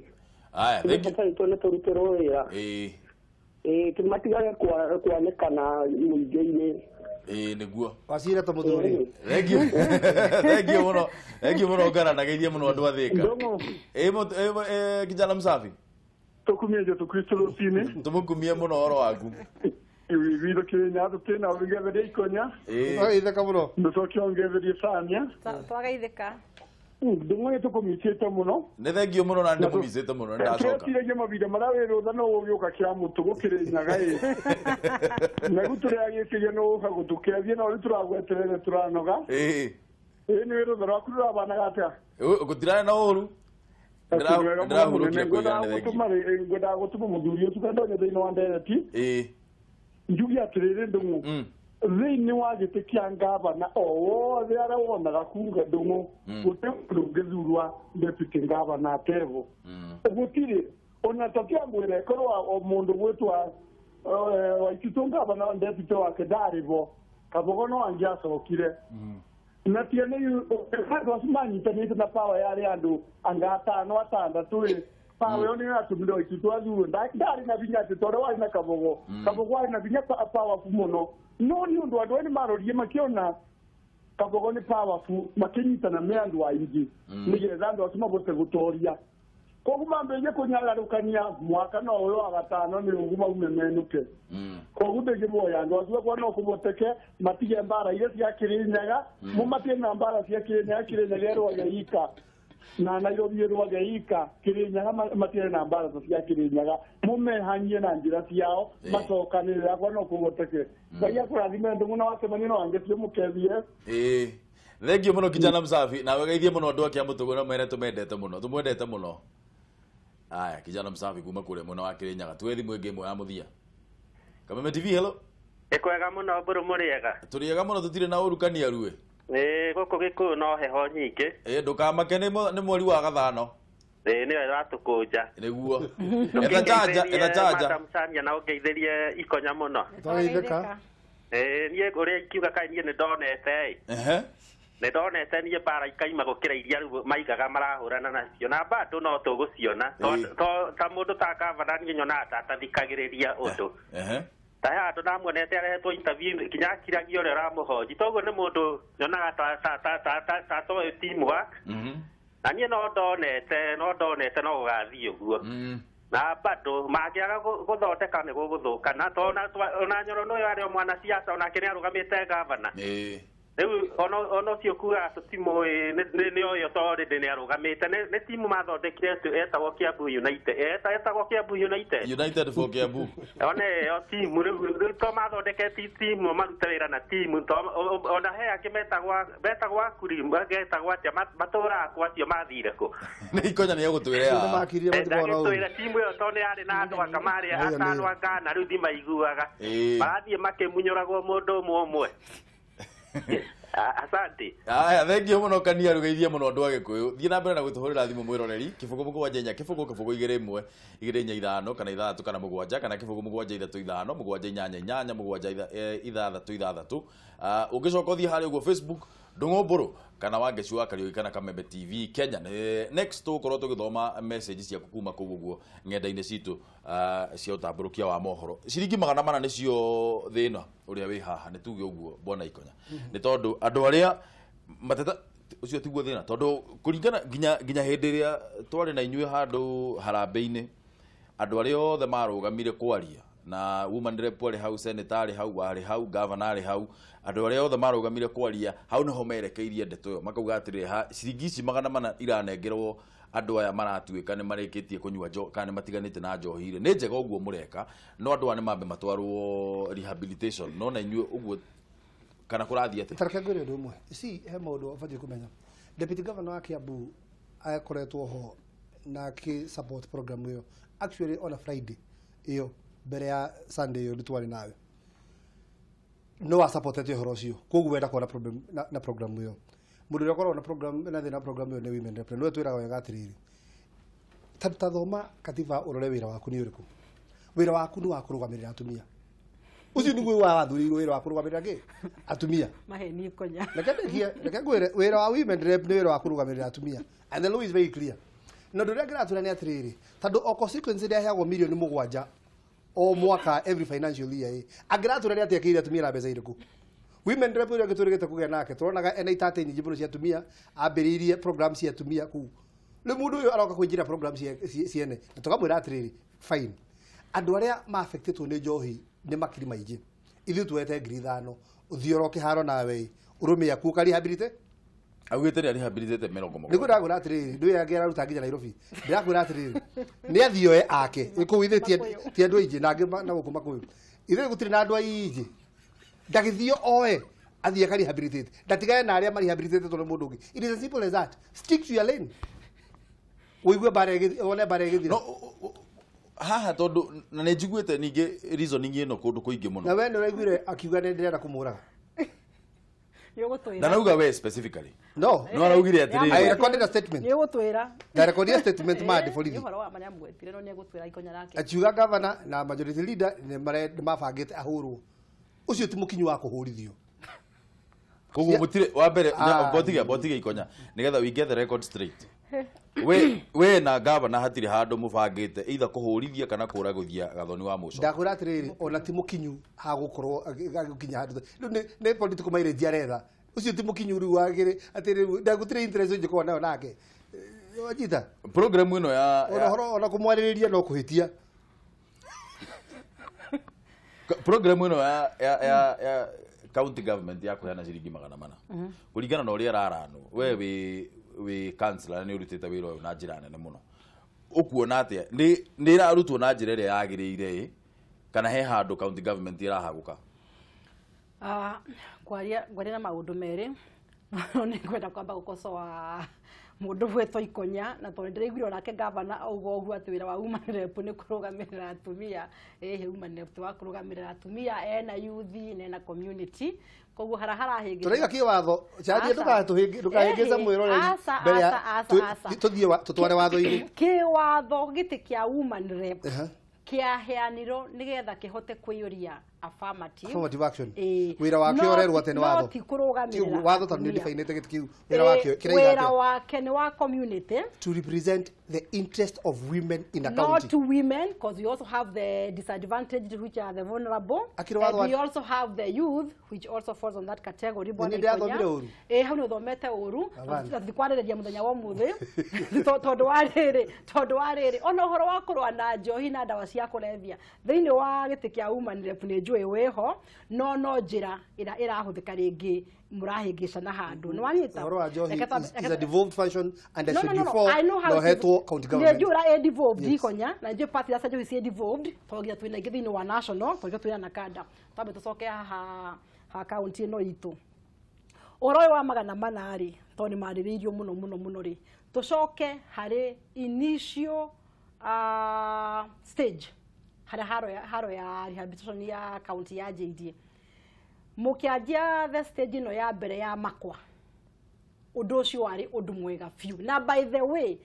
Aya, thank you. Bata witũ nĩ tũrutĩrwo wĩra. Ĩĩ. Matigage kwanĩkana mũingĩ-inĩ. Ĩĩ nĩguo. Wacira ta mũthuri. Thank you. Thank you mũno. Thank you mũno ngaranagĩirie mũno andũ a Thĩka. Ĩĩ kijana msafi. Tũkumie Jesũ Kristo rũcinĩ. Tũmũkumie mũno ũhoro waku. Gwitũ Kĩrĩnyaga tũkĩna ũngetherie Ikonya. Ĩĩ. Itheka mũno. Ndũcoke ũngetherie Sania. Twagaithĩka. Ndũng'ũ nĩ tũkũmicĩte mũno. Nĩ thengio mũno na nĩ ndĩmũmicĩte mũno nĩ ndacoka. Tũreciragia mahinda marĩa wĩ rũtha no ũgĩũka kĩa mũtũ gũkĩrĩnyaga ĩ. Na rĩu tũragĩciria nĩ ũgũka gũtũkethia no rĩu tũragweterere tũranoga. Ĩĩ. Ĩĩ nĩ wĩ rũtha rwaku rũrabanaga atĩa? Gũtirarĩ na ũru. Ndĩrahurũkire kũigana nĩ thengio. Ngwendaga gũtũma mũthuri ũcio kandonye thĩinĩ wa ndereti. Ĩĩ. Njuge atĩrĩrĩ Ndũng'ũ, thĩinĩ wa gĩtĩ kĩa ngavana o wothe arĩa wonaga kunga Ndũng'ũ, gũtirĩ mũndũ ũngĩthurwa deputy ngavana atevo. Gũtirĩ ona tatiambwĩra ĩkorwo o mũndũ gwĩtwa Waititũ ngavana deputy wake ndarĩ bo, Kabogo no angĩacokire. Na tiga nĩ andũ acio manyitanĩte na power yarĩ andũ anga atano atandatũ ĩ, power ĩyo nĩyo yatũmire Waititũ athurwo. Ndarĩ na hinya atĩ tondũ warĩ na Kabogo. Kabogo arĩ na hinya powerful mũno, no nĩ ũndũ andũ aya nĩ marorire makĩona Kabogo nĩ powerful, makĩnyitana me andũ aingĩ nĩgetha andũ acio mabote gũtoria. Koguo mambĩrĩrie kũnyagarũkania mwaka no ũyũ wa gatano nĩ ũguo maume menũke. Koguo ndĩngĩboya andũ acio kwa no kũboteke matige mbara iria cia Kĩrĩnyaga, mũmatige na mbara cia Kĩrĩnyaga. Kĩrĩnyaga ĩrũage ika na Nairobi ĩrũage ika, Kĩrĩnyaga matige na mbara cia Kĩrĩnyaga, mũmehanie na njĩra ciao macokanĩrĩra kwa no kũboteke. Ngai akũrathime Ndũng'ũ na wacemania no angetie mũkethie. Ĩĩ. Thengio mũno kijana msafi na wegeithie mũno andũ a Kĩamũtũgũ na mwene tũmendete mũno, tũmwendete mũno. Aya, kijana msafi kuma kũrĩa mwena wa Kĩrĩnyaga. Tuwe thimũ ĩngĩ ĩmwe ya mũthia. Kameme TV, hello. Nĩ kwega mũno Mbũrũ, mũrĩega? Tũrĩega mũno, tũtirĩ na ũru kaniaruĩ. Ĩĩ gũkũ Gĩkũyũ no heho nyingĩ. Ĩĩ ndũkamake nĩ mweri wa gathano. Ĩĩ nĩyo ĩratũkũnja. Nĩguo. Etha chanja, etha chanja. Madam Sania na ũngeithĩrie Ikonya mũno. Twagaithĩka. Ĩĩ niĩ ũrĩa ingiuga kaĩ niĩ nĩ ndonete ĩ. Ehe. Nĩ ndonete niĩ mbara ikaima gũkĩra iria rĩu maigaga marahũrana nacio, na bado no tũgũciona. Ta mũndũ ta gavana niĩ nyonaga ta atathikagĩrĩria ũndũ. Ta he handũ ndamuonete arehetwo interview nginya akiragia ũrĩa ũramũhonji, toguo nĩ mũndũ nyonaga ta toĩ teamwork. Na niĩ no ndonete no gũgathiĩ ũguo. Na bado mangĩaga gũthondeka nĩ gũgũthũka. Na ona Nyoro ũyũ arĩ o mwanasiasa onake nĩ arũgamĩte gavana. Rĩu ona ũcio kugaga tũtimũĩ nĩ ũyũ tondũ nĩ arũgamĩte nĩ timu mathondekire etagwo Kiambu United, etagwo Kiambu United, United for Kiambu. One ĩyo timu rĩu to mathondekete timu marute wĩra na timu ona he angĩ metagwo akuri metagwo atĩa matũraga kwa acio mathire kũ. Nĩ Ikonya nĩ egũtwĩra haha. Ndagĩtwĩra timu ĩyo tondũ nĩ yarĩ na andũ anga marĩ atano anga rĩu ndimaiguaga, marathiĩ makĩmunyũragwo mũndũ ũmwe ũmwe. Asante. Aya, thank you mũno kania rugeithie mũno andũ a Gĩkũyũ. Thiĩ na mbere na gũtũhũrĩra thimũ mwĩroreri 0 7 4 0 0 2 1 2 4 5 kana 6 kana 7 kana 0 7 3 5 7 8 8 7 6 6. Ũngĩcoka ũthiĩ harĩa ũguo Facebook Ndung'u Mburu kana Wangeci wa Kariuki kana Kameme TV Kenya. Next tũgũkorwo tũgĩthoma message ciaku kuma kũu ũguo ng'enda-inĩ citũ cia ũtambũrũkia wa mohoro. Ciringi 400 nĩcio thĩna ũrĩa wĩ haha, nĩ tuge ũguo bwana Ikonya, nĩ tondũ andũ arĩa mateta ũcio tiguo thĩna, tondũ kũringana nginya hĩndĩ ĩrĩa twarĩ na inyuĩ handũ harambĩ-inĩ, andũ arĩa othe marũgamire kwaria na woman rep arĩ hau, senator arĩ hau, warĩ hau, governor arĩ hau, andũ arĩa othe marũgamire kwaria hau niho merekeirie ndeto ĩyo, makauga atĩrĩ, ciringi ici 400 iranengerwo andũ aya maratuĩka nĩ marĩkĩtie kũnyua njohi kana nĩ matiganĩte na njohi rĩ, nĩ njega ũguo mũreka, no andũ aya nĩ mambe matwarwo rehabilitation. No na inyuĩ ũguo kana kũrathiĩ atĩa? Tareke ngwĩre ũndũ ũmwe, si he maũndũ ũbatiĩ kũmenya. Deputy Governor wa Kiambu akoretwo ho na akĩ support program ĩyo actually on a Friday ĩyo mbere ya Sunday ĩyo nĩtwarĩ nawe, no asupportete ũhoro ũcio, koguo wenda kuona problem na program ĩyo. Mũndũ ũrĩa ũkoragwo na program na thĩna program ĩyo nĩ women rep, nĩwe twĩraga wega atĩrĩrĩ, ta thoma katiba ũrore wĩra waku nĩ ũrĩkũ. Wĩra waku nĩ wa kũrũgamĩrĩra atumia. Ũcio nĩguo wathurĩirwo wĩra wa kũrũgamĩrĩra kĩ? Atumia. Maheni Ikonya. Reke ngwĩre, wĩra wa women rep nĩ wĩra wa kũrũgamĩrĩra atumia, and the law is very clear. Na ũndũ ũrĩa ngĩratwĩra nĩ atĩrĩrĩ, tondũ o constituency ĩrĩa ĩheagwo mirioni 7 o mwaka every financial year ĩ, angĩratwĩra nĩ atĩa akĩire atumia na mbeca irĩkũ? Women rep ũrĩa ũngĩ tũrĩgĩte kũgĩa nake, tũronaga ena itatĩ nyingĩ mũno cia atumia, ambĩrĩirie program cia atumia kũu. Rĩu mũndũ ũyũ aroka kũingĩra program ciene, na tũkamwĩra atĩrĩrĩ, fine, andũ arĩa ma-affectĩtwo nĩ njohi nĩ makiri maingĩ, ithuĩ tuoete 5,000, ũthiĩ oro kĩharo nawe ũrũme aku ũkarehabilitate. Augĩte nĩ arehabilitate 70. Nĩguo ndĩrakwĩra atĩrĩrĩ, ndũĩ angĩ araruta nginya Nairobi. Ndĩrakwĩra atĩrĩrĩ, nĩ athiĩ oe ake kũu, ithuĩ ti andũ aingĩ na angĩ na gũkũ Makũyũ, ithuĩ gũtirĩ na andũ aingĩ, ndagĩthiĩ oe athiĩ akarehabilitate, ndatigane na arĩa marehabilitate tondũ mũndũ ũngĩ. It is as simple as that. Stick to your lane, ũigue mbara wone mbara ĩgĩthira haha, tondũ na nĩ njiguĩte ningĩ reasoning ĩno kũndũ kũingĩ mũno. Na we nĩ ũraiguire akiuga nĩ ndĩrenda kũmũraga? Na nauga we specifically. No. No araugire atĩrĩrĩ. I recorded a statement. Nĩ ũgũtwĩra. Na recorded a statement ma borithi. Nĩ ũhoro wa marĩa mwetire, no nĩ egũtwĩra Ikonya nake. Akiuga governor na majority leader nĩ mabangĩte ahũrwo. Ũcio ti mũkinyu wa kũhũrithio. Koguo mũtirĩ wa mbere botige Ikonya nĩgetha we get the record straight. We na governor hatirĩ handũ mũbangĩte either kũhũrithia kana kũragũthia Gathoni wa Mũco. Ndakwĩra atĩrĩrĩ, ona ti mũkinyu hagũkorwo agĩkinya handũ. Rĩu nĩ political mileage aretha. Ũcio ti mũkinyu rĩu wagĩrĩ atĩ rĩu ndagũtirĩ interest ũngĩkorwo nayo nake. Wanyita? Program ĩno ya ona ona kũmwarĩrĩria no kũhĩtia. Program ĩno ya county government ya kũheana ciringi 400 kũringana na ũrĩa ĩraranwo, we wĩ councillor nĩ ũrutĩte wĩra ũyũ na njĩra nene mũno, ũkuona atĩa nĩ ĩrarutwo na njĩra ĩrĩa yagĩrĩire kana he handũ county government ĩrahagũka? Kwaria na maũndũ merĩ, no nĩ ngwenda kwamba gũkocoa mũndũ gwĩtwo Ikonya, na tondũ ndĩraiguire onake governor auga ũguo atĩ wĩra wa woman rep nĩ kũrũgamĩrĩra atumia. Ĩhĩ, woman rep ti wa kũrũgamĩrĩra atumia, ena youth na ena community, koguo harĩa harahĩngĩca tũraiga kĩwatho carie, ndũkahĩngĩca mwĩroreri mbere ya tũthiĩ tũtware watho-inĩ. Kĩwatho gĩtĩ kĩa woman rep kĩaheanirwo nĩgetha kĩhote kũiyũria affirmative action. Wĩra wake ũrerwo atĩ nĩ watho, ti kũrũgamĩrĩra watho, tondũ nĩ definĩte gĩtĩ kĩu. Wĩra wake kĩraiga wĩra wake nĩ wa community, to represent the interest of women in a county, not to women, because we also have the disadvantaged, which are the vulnerable, and we also have the youth, which also falls on that category. Nĩ ndĩrathomire ũru. Hau nĩ ũthomete ũru, tũtikwarĩrĩria mũthenya wa ũmũthĩ tondũ wa rĩrĩ ona ũhoro wa kũrũa na njohi na ndawa cia kũrebia thĩinĩ wa gĩtĩ kĩa woman rep nĩ njũĩ wĩho, no njĩra ĩrĩa ĩrahũthĩka rĩngĩ mũrahĩngĩcana handũ. Nĩ wanyita? Ũhoro wa njohi is a devolved function and a schedule 4 no hetwo county government. Nĩ njũĩ ĩ devolved Ikonya, na njũĩ party cia njohi ciĩ devolved, tondũ nginya twĩna ingĩ thĩinĩ wa national, tondũ twĩna na kanda. Twambe tũcoke haha ha county ĩno itũ. Ũhoro ũyũ wa 400 rĩ, tondũ nĩ marĩrĩirio mũno mũno mũno rĩ, tũcoke harĩ initial stage harĩa haro ya rehabilitation ya county ya JD. Mũkĩanjia the stage ĩno ya mbere ya makwa, ũndũ ũcio warĩ ũndũ mwega biũ. Na by the way,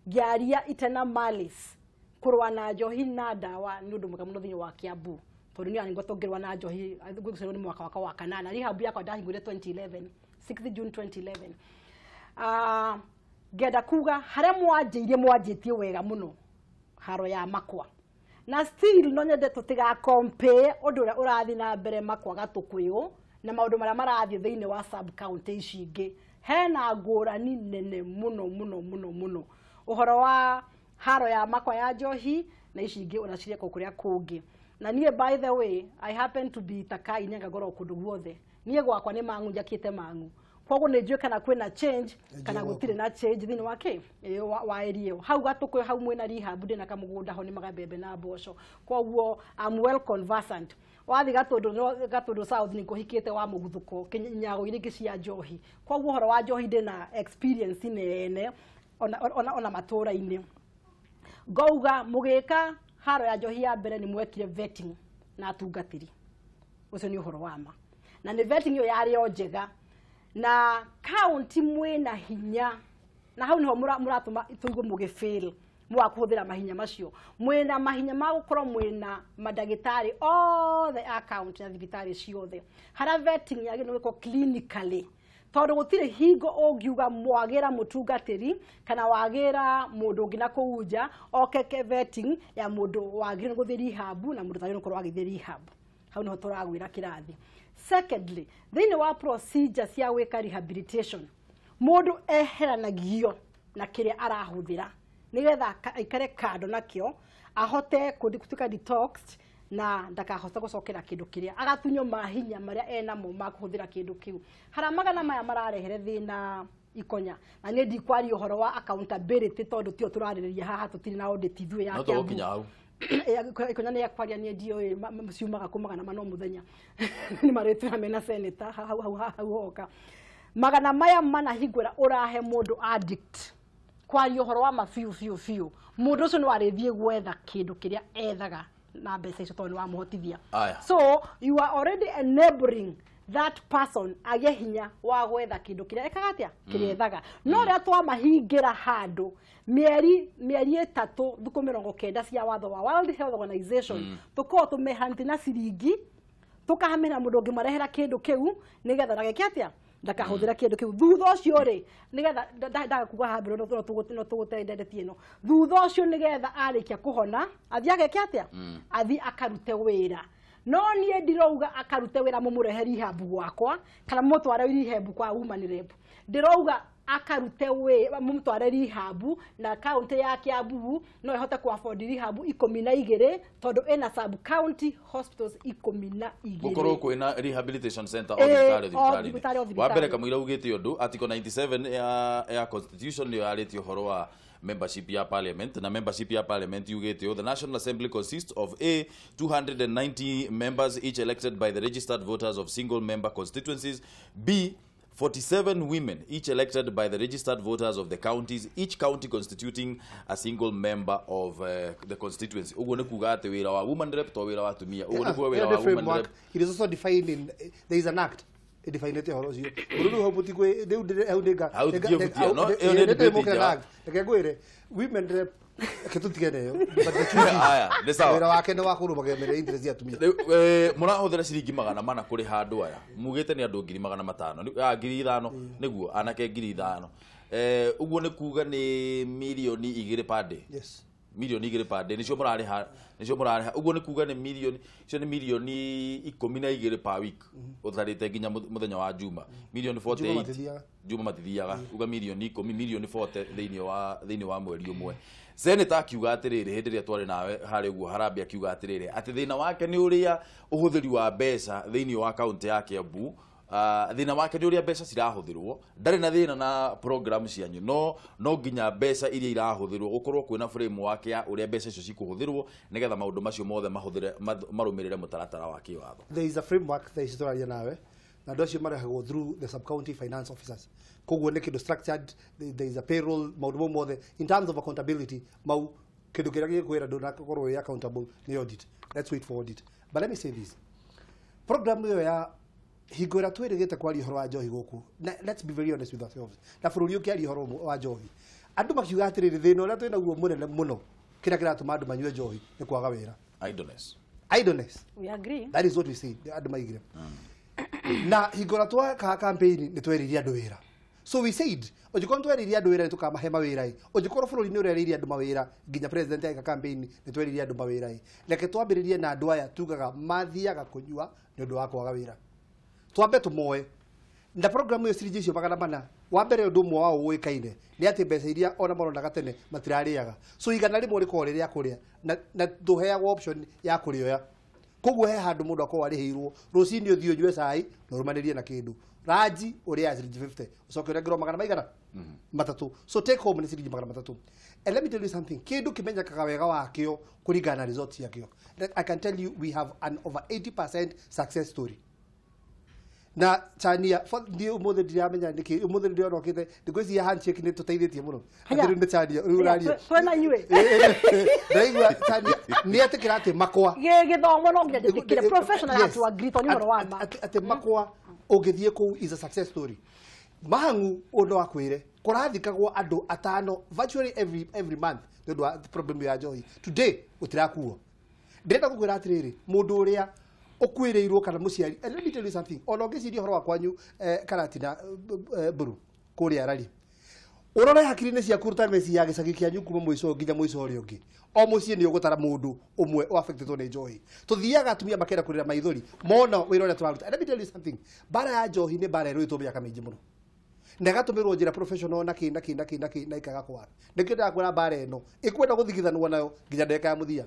ngĩaria itena malice, kũrũa na njohi na ndawa nĩ ũndũ mwega mũno thĩinĩ wa Kiambu. Tondu ni ngo tongirwa na njohi ngwĩciria nĩ mwaka wakwa wa kanana. Rehab yakwa ndahingũrire 2011, 6 June 2011. Ngenda kuga harĩa mwanjĩirie mwanjĩtie wega mũno haro ya makwa. Na still no nyende tũtigakompare ũndũ ũrĩa ũrathiĩ na mbere makwa Gatũkũyũ na maũndũ marĩa marathiĩ thĩinĩ wa sub county ici ingĩ. Hena ngũrani nene mũno mũno mũno mũno ũhoro wa haro ya makwa ya njohi na ici ingĩ ũraciria kũrĩa kũngĩ. Na niĩ by the way I happen to be takai nyangagorwo kũndũ guothe. Niĩ gwakwa nĩ mang'u njakĩte mang'u. Koguo nĩ njũĩ kana kwĩna change kana gũtirĩ na change thĩinĩ wa kĩ wa area ĩyo. Hau Gatũkũyũ hau mwĩna rehab ndĩna kamũgũnda ho nĩmaga mbembe na mboco. Koguo I'm well conversant. Wathiĩ Gatũndũ South nĩ ngũhikĩte wa mũguthũko nyago-inĩ ingĩ cia njohi. Koguo ũhoro wa njohi ndĩna experience nene ona matũra-inĩ. Ngauga mũgĩka haro ya njohi ya mbere nĩ mwekire vetting na atungatĩri. Ũcio nĩ ũhoro wa ma. Na nĩ vetting ĩyo yarĩ o njega. Na county mwĩna hinya na hau niho mũratũma tũigue mũgĩ fail mwaga kũhũthĩra mahinya macio. Mwĩna mahinya ma gũkorwo mwĩna mandagĩtarĩ othe a county na thibitarĩ ciothe. Harĩa vetting yagĩrĩirwo gwĩkwo clinically tondũ gũtirĩ hingo ũngiuga mwagĩra mũtungatĩri kana wagĩra mũndũ ũngĩ na kũu nja oke vetting ya mũndũ wagĩrĩirwo gũthiĩ rehab na mũndũ ũtagĩrĩirwo gũkorwo agĩthiĩ rehab. Hau niho tũragwĩra kĩrathi. Secondly, thĩinĩ wa procedure cia gwĩka rehabilitation mũndũ eheranagio na kĩrĩa arahũthĩra nĩgetha aikare kando nakĩo ahote gũtuĩka detoxed na ndakahota gũcokera kĩndũ kĩrĩa agatunywo mahinya marĩa enamo ma kũhũthĩra kĩndũ kĩu. Harĩa magana maya mararehere thĩna Ikonya na niĩ ndikwaria ũhoro wa accountability tondũ tio tũrarĩrĩria haha tũtirĩ na audit ithuĩ ya Kiambu. Ikonya nĩ ekwaria niĩ ndiũĩ ciumaga kũ magana mana o mũthenya. Nĩ marĩtwĩra mena senator hau hau hau hoka. Magana maya manahingũra ũrahe mũndũ addict kwaria ũhoro wa ma biũ biũ biũ. Mũndũ ũcio no arĩthiĩ gwetha kĩndũ kĩrĩa ethaga na mbeca icio tondũ nĩ wamũhotithia. So you are already enabling that person agĩe hinya wa gwetha kĩndũ kĩrĩa ekaga atĩa kĩrĩa ethaga. No rĩrĩa twamahingĩra handũ mĩeri 3 thikũ 90 cia watho wa World Health Organization tũkorwo tũmehanĩte na ciringi tũkahamĩra mũndũ ũngĩmarehera kĩndũ kĩu nĩgetha ndageke atĩa ndakahũthĩra kĩndũ kĩu. Thutha ũcio rĩ nĩgetha ndagakuga haha no tũgũte ndeti ĩno. Thutha ũcio nĩgetha arĩkia kũhona athiĩ ageke atĩa athiĩ akarute wĩra. No niĩ ndirauga akarute wĩra mũmũrehe rehab gwakwa kana mũmũtware rehab kwa woman rep. Ndirauga akarute wĩra mũmũtware rehab na county ya Kiambu no ĩhote ku afford rehab 12 tondũ ĩna sub county hospitals 12. Gũkorwo kwĩna rehabilitation center o thibitarĩ. Wa mbere kamũira ugĩte ũndũ article 97 ya constitution nĩyo yarĩtie ũhoro wa membership ya parliament na membership ya parliament yugĩte the National Assembly consists of a 290 members each elected by the registered voters of single member constituencies, b 47 women each elected by the registered voters of the counties, each county constituting a single member of the constituency. Uguo nĩ kuga atĩ wĩra wa woman rep to wĩra wa atumia. Uguo nĩ kuga wĩra wa woman rep. It is also defined in there is an act definite ũhoro ũcio. Ũndũ hau mũtigwe rĩu hau ndĩnga. Hau tũtiĩbutia, no ĩyo nĩ debate njega. Reke ngwĩre women rep kĩtũtigane ĩyo. Aya, nĩ sawa. Wĩra wake nĩ wa kũrũgamĩrĩra interest ya atumia. Mũrahũthĩra ciringi 400 kũrĩha andũ aya. Mugĩte nĩ andũ 500,000. 5,000 nĩguo anake 5,000. Ũguo nĩ kuga nĩ mirioni 2 per day. Yes. Mirioni 2 per day nĩcio mũrarĩha, nĩcio mũrarĩha. Ũguo nĩ kuga nĩ mirioni, icio nĩ mirioni 12 per week. Ũtarĩte nginya mũthenya wa Juma. Mirioni 48. Juma matithiaga. Uga mirioni 10, mirioni 40 thĩinĩ wa mweri ũmwe. Senator akiuga atĩrĩrĩ hĩndĩ ĩrĩa twarĩ nawe harĩ ũguo Harambee akiuga atĩrĩrĩ atĩ thĩna wake nĩ ũrĩa ũhũthĩri wa mbeca thĩinĩ wa kaunti ya Kiambu. Thĩna wake nĩ ũrĩa mbeca cirahũthĩrwo. Ndarĩ na thĩna na program cianyu no nginya mbeca iria irahũthĩrwo gũkorwo kwĩna framework ya ũrĩa mbeca icio cikũhũthĩrwo nĩgetha maũndũ macio mothe mahũthĩre marũmĩrĩre mũtaratara wa kĩwatho. There is a framework thaa ici tũraria nawe na andũ acio marehagwo through the sub county finance officers. Koguo nĩ kĩndũ structured, there is a payroll maũndũ mau mothe in terms of accountability mau kĩndũ kĩrĩa gĩkwĩra ndũnakorwo wĩ accountable nĩ audit. Let's wait for audit. But let me say this. Program ĩyo ya hingo ĩrĩa twĩrĩgĩte kwaria ũhoro wa njohi gũkũ, let's be very honest with ourselves. Na bũrũri ũkĩaria ũhoro wa njohi andũ makiuga atĩrĩrĩ thĩna ũrĩa twĩnaguo mũnene mũno kĩrĩa kĩratũma andũ manyue njohi nĩ kwaga wĩra. Idleness. Idleness. We agree. That is what we say. Andũ maigire. Na hingora twaka campaign nĩ tweririe andũ wĩra. So we said, ũngĩkorwo tweririe andũ wĩra nĩ tũkamahe mawĩra ĩ. Ũngĩkorwo bũrũri nĩ ũrerĩire andũ mawĩra nginya president eka campaign nĩ tweririe andũ mawĩra ĩ. Reke twambĩrĩrie na andũ aya tugaga mathiaga kũnyua nĩ ũndũ wa kwaga wĩra. Twambe tũmoe. Na program ĩyo ciringi icio 400 wa mbere ũndũ ũmwe wao ũĩkaine nĩ atĩ mbeca iria ona maronaga tene matirarĩaga. So 100 rĩkoragwo rĩ rĩa kũrĩa na ndũheagwo option ya kũrĩoya. Koguo he handũ mũndũ akorwo arĩhĩirwo rũcinĩ ũthiĩ ũnyue cai na ũrũmanĩrie na kĩndũ. Ranji ũrĩaga ciringi 50 ũcoke ũnengerwo 300. So take home nĩ ciringi 300. And let me tell you something, kĩndũ kĩmenyekaga wega wakĩo kũringana na results ciakĩo. I can tell you we have an over 80% success story. Na Chania ndiĩ ũmũthĩ ndiramenya nĩkĩ ũmũthĩ ndĩronokĩte ndĩngwĩciria handshake nĩ tũteithĩtie mũno. Atĩrĩ nĩ Chania rĩu ũraria. Twena inyuĩ. Ndaigua Chania nĩ etĩkĩra atĩ makwa. Gĩthomo no nginya njĩtĩkĩre professional have to agree tondũ nĩ ũhoro wa ma. Atĩ makwa ũngĩthiĩ kũu is a success story. Mahangu ũndũ wa kwĩre kũrathikagwo andũ 5 virtually every month nĩ ũndũ wa problem ya njohi. Today gũtirakuo. Ndĩrenda gũkwĩra atĩrĩrĩ mũndũ ũrĩa ũkuĩrĩirwo kana mũciari. And let me tell you something, ona ũngĩciria ũhoro wa kwanyu Karatina Mburu kũrĩa Rari, ũrore hakiri-inĩ ciaku rute mĩciĩ ya gĩcagi kĩanyu kuma mũico nginya mũico ũrĩa ũngĩ, o mũciĩ nĩ ũgũtara mũndũ ũmwe ũaffectĩtwo nĩ njohi. Tũthiaga atumia makenda kũrĩra maithori mona wĩra ũrĩa tũraruta. And let me tell you something, mbara ya njohi nĩ mbara ĩrũĩtwo mĩaka mĩingĩ mũno na ĩgatũmĩrwo njĩra professional na kĩ na kĩ na kĩ na kĩ na ikaga kwara. Nĩkĩo ndĩrakwĩra mbara ĩno ĩkwenda gũthigithanwo nayo nginya ndagĩka ya mũthia.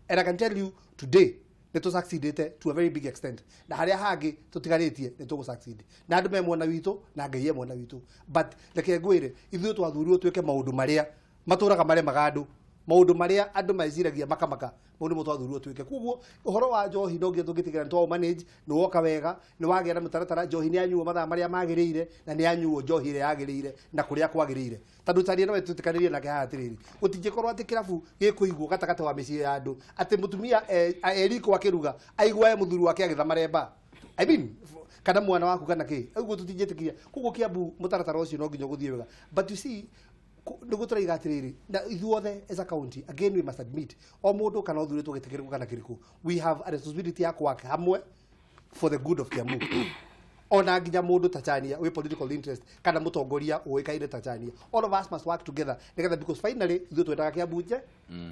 And I can tell you today nĩ tũ-succeedĩte to a very big extent. Na harĩa hangĩ tũtigarĩtie nĩ tũgũ-succeed. Na andũ me mwena witũ na Ngai e mwena witũ. But reke ngwĩre ithuĩ twathurirwo twĩke maũndũ marĩa matũraga maremaga andũ, maũndũ marĩa andũ meciragia makamaka, mau nĩmo twathurirwo twĩke. Koguo ũhoro wa njohi no nginya tũngĩtigĩra nĩ twaũ manage, nĩ woka wega, nĩ wagĩa na mũtaratara, njohi nĩ yanyuo mathaa marĩa magĩrĩire na nĩ yanyuo njohi ĩrĩa yagĩrĩire na kũrĩa kwagĩrĩire. Tondũ Chania no twĩtĩkanĩrie nake haha atĩrĩrĩ, gũtingĩkorwo atĩ kĩrabu gĩkũigwo gatagatĩ wa mĩciĩ ya andũ atĩ mũtumia eriko akĩruga aiguae mũthuri wake agĩtha maremba. I mean, kana mwana waku kana kĩ, ũguo tũtingĩtĩkĩria. Koguo Kiambu mũtaratara ũcio no nginya ũgũthiĩ wega. But you see, nĩguo tũraiga atĩrĩrĩ, na ithuothe as a county, again we must admit, o mũndũ kana ũthurĩtwo gĩtĩ kĩrĩkũ kana kĩrĩkũ, we have a responsibility ya kũwaka hamwe for the good of Kiambu. Ona nginya mũndũ ta Chania wĩ political interest kana mũtongoria ũĩkaine ta Chania, all of us must work together nĩgetha, because finally ithuĩ twendaga Kiambu nje,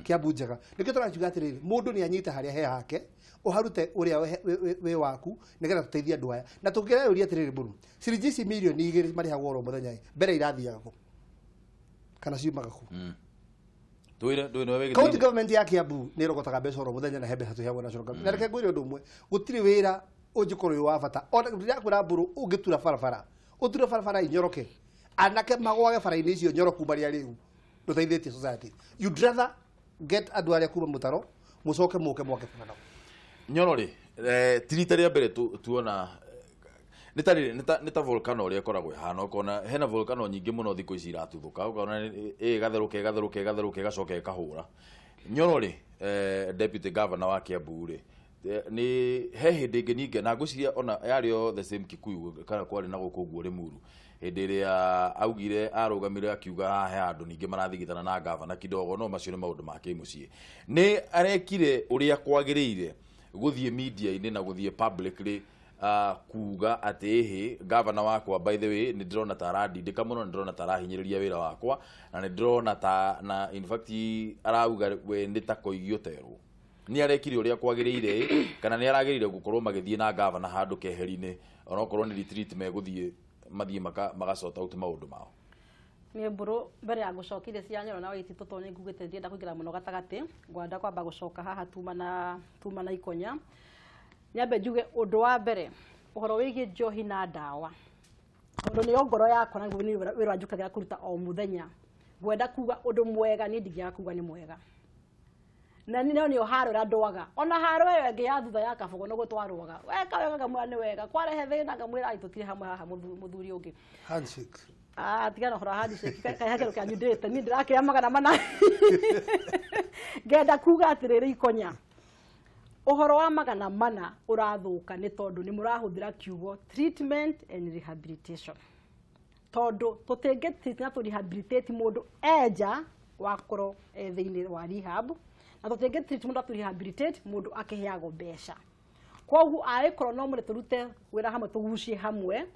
Kiambu njega. Nĩkĩo tũrakiuga atĩrĩrĩ, mũndũ nĩ anyite harĩa he hake, ũharute ũrĩa wĩ waku nĩgetha tũteithie andũ aya. Na tũngĩreyũria atĩrĩrĩ Mburu, ciringi ici 2 mirioni marĩhagwo oro mũthenya ĩ, mbere irathiaga kũ kana ciumaga kũ? Twĩre ndũĩ nĩwe wĩ County government ya Kiambu nĩ ĩrogotaga mbeca oro mũthenya na he mbeca tũheagwo national government. Na reke ngwĩre ũndũ ũmwe, gũtirĩ wĩra ũngĩkorwo wĩ wa bata. Ona ndĩrakwĩra Mburu, ũngĩtura barabara, ũture barabara inyoroke, anake magwage bara-inĩ icio nyoroku marĩa rĩu ndũteithĩtie society. You'd rather get andũ arĩa kuma mũtaro mũcoke mũke mwake bara nao. Nyoro rĩ, ti rita rĩa mbere tuona nĩ ta rĩrĩ, nĩ ta volcano ũrĩa ĩkoragwo ĩhana, ũkona hena volcano nyingĩ mũno thikũ ici iratuthũka, ũkona ĩgatherũka ĩgatherũka ĩgatherũka ĩgacoka ĩkahũra. Nyoro rĩ, deputy governor wa Kiambu rĩ, nĩ he hĩndĩ ĩngĩ ningĩ na ngwĩciria ona yarĩ o the same Kikuyu kana kwarĩ na gũkũ ũguo Limuru, hĩndĩ ĩrĩa augire arũgamire akiuga haha he handũ ningĩ marathigithana na gavana kidogo, no macio nĩ maũndũ ma kĩmũciĩ. Nĩ arekire ũrĩa kwagĩrĩire gũthiĩ media-inĩ na gũthiĩ publicly kuga atĩ ĩhĩ gavana wakwa, by the way, nĩ ndĩrona ta arandindĩka mũno, nĩ ndĩrona ta arahinyĩrĩria wĩra wakwa, na nĩ ndĩrona ta na in fact arauga we nĩ ta koigi ũterwo. Nĩ arekire ũrĩa kwagĩrĩire kana nĩ aragĩrĩire gũkorwo magĩthiĩ na gavana handũ keheri-inĩ, onokorwo nĩ retreat megũthiĩ mathiĩ maka sort out maũndũ mao? Nĩ Mburu, mbere ya gũcokia cia Nyoro na Waititu, tondũ nĩ ngugĩte ndienda kũingĩra mũno gatagatĩ, ngwenda kwamba gũcoka haha tuma na Ikonya. Nyambe njuge ũndũ wa mbere ũhoro wĩgiĩ njohi na ndawa, tondũ nĩyo ngoro yakwa na nĩguo nĩ wĩra njũkagĩra kũruta o mũthenya. Ngwenda kuga ũndũ mwega, niĩ ndingĩaga kuga nĩ mwega, na niĩ nĩyo haro ĩrĩa ndwaga, ona haro ĩyo ĩngĩ ya thutha ya Kabogo nĩguo twarũaga weka wega ngamwĩra nĩ wega, kwarehe thĩna ngamwĩra ai tũtirĩ hamwe haha mũthuri ũngĩ. Handshake. Ah, tigana ũhoro wa handshake, kaĩ hakĩro kĩanyu ndĩrĩte niĩ ndĩrakĩrĩa 400. Ngenda kuga atĩrĩrĩ Ikonya, ũhoro wa 400 ũrathũka nĩ tondũ nĩ mũrahũthĩra kiugo treatment and rehabilitation, tondũ tũtingĩ treat na tũ rehabilitate mũndũ enja wakorwo e thĩinĩ wa rehab, Na tũtingĩ treat mũndũ atũ rehabilitate mũndũ akĩheagwo mbeca. Koguo angĩkorwo no mũrĩ tũrute wĩra hamwe tũgucie hamwe,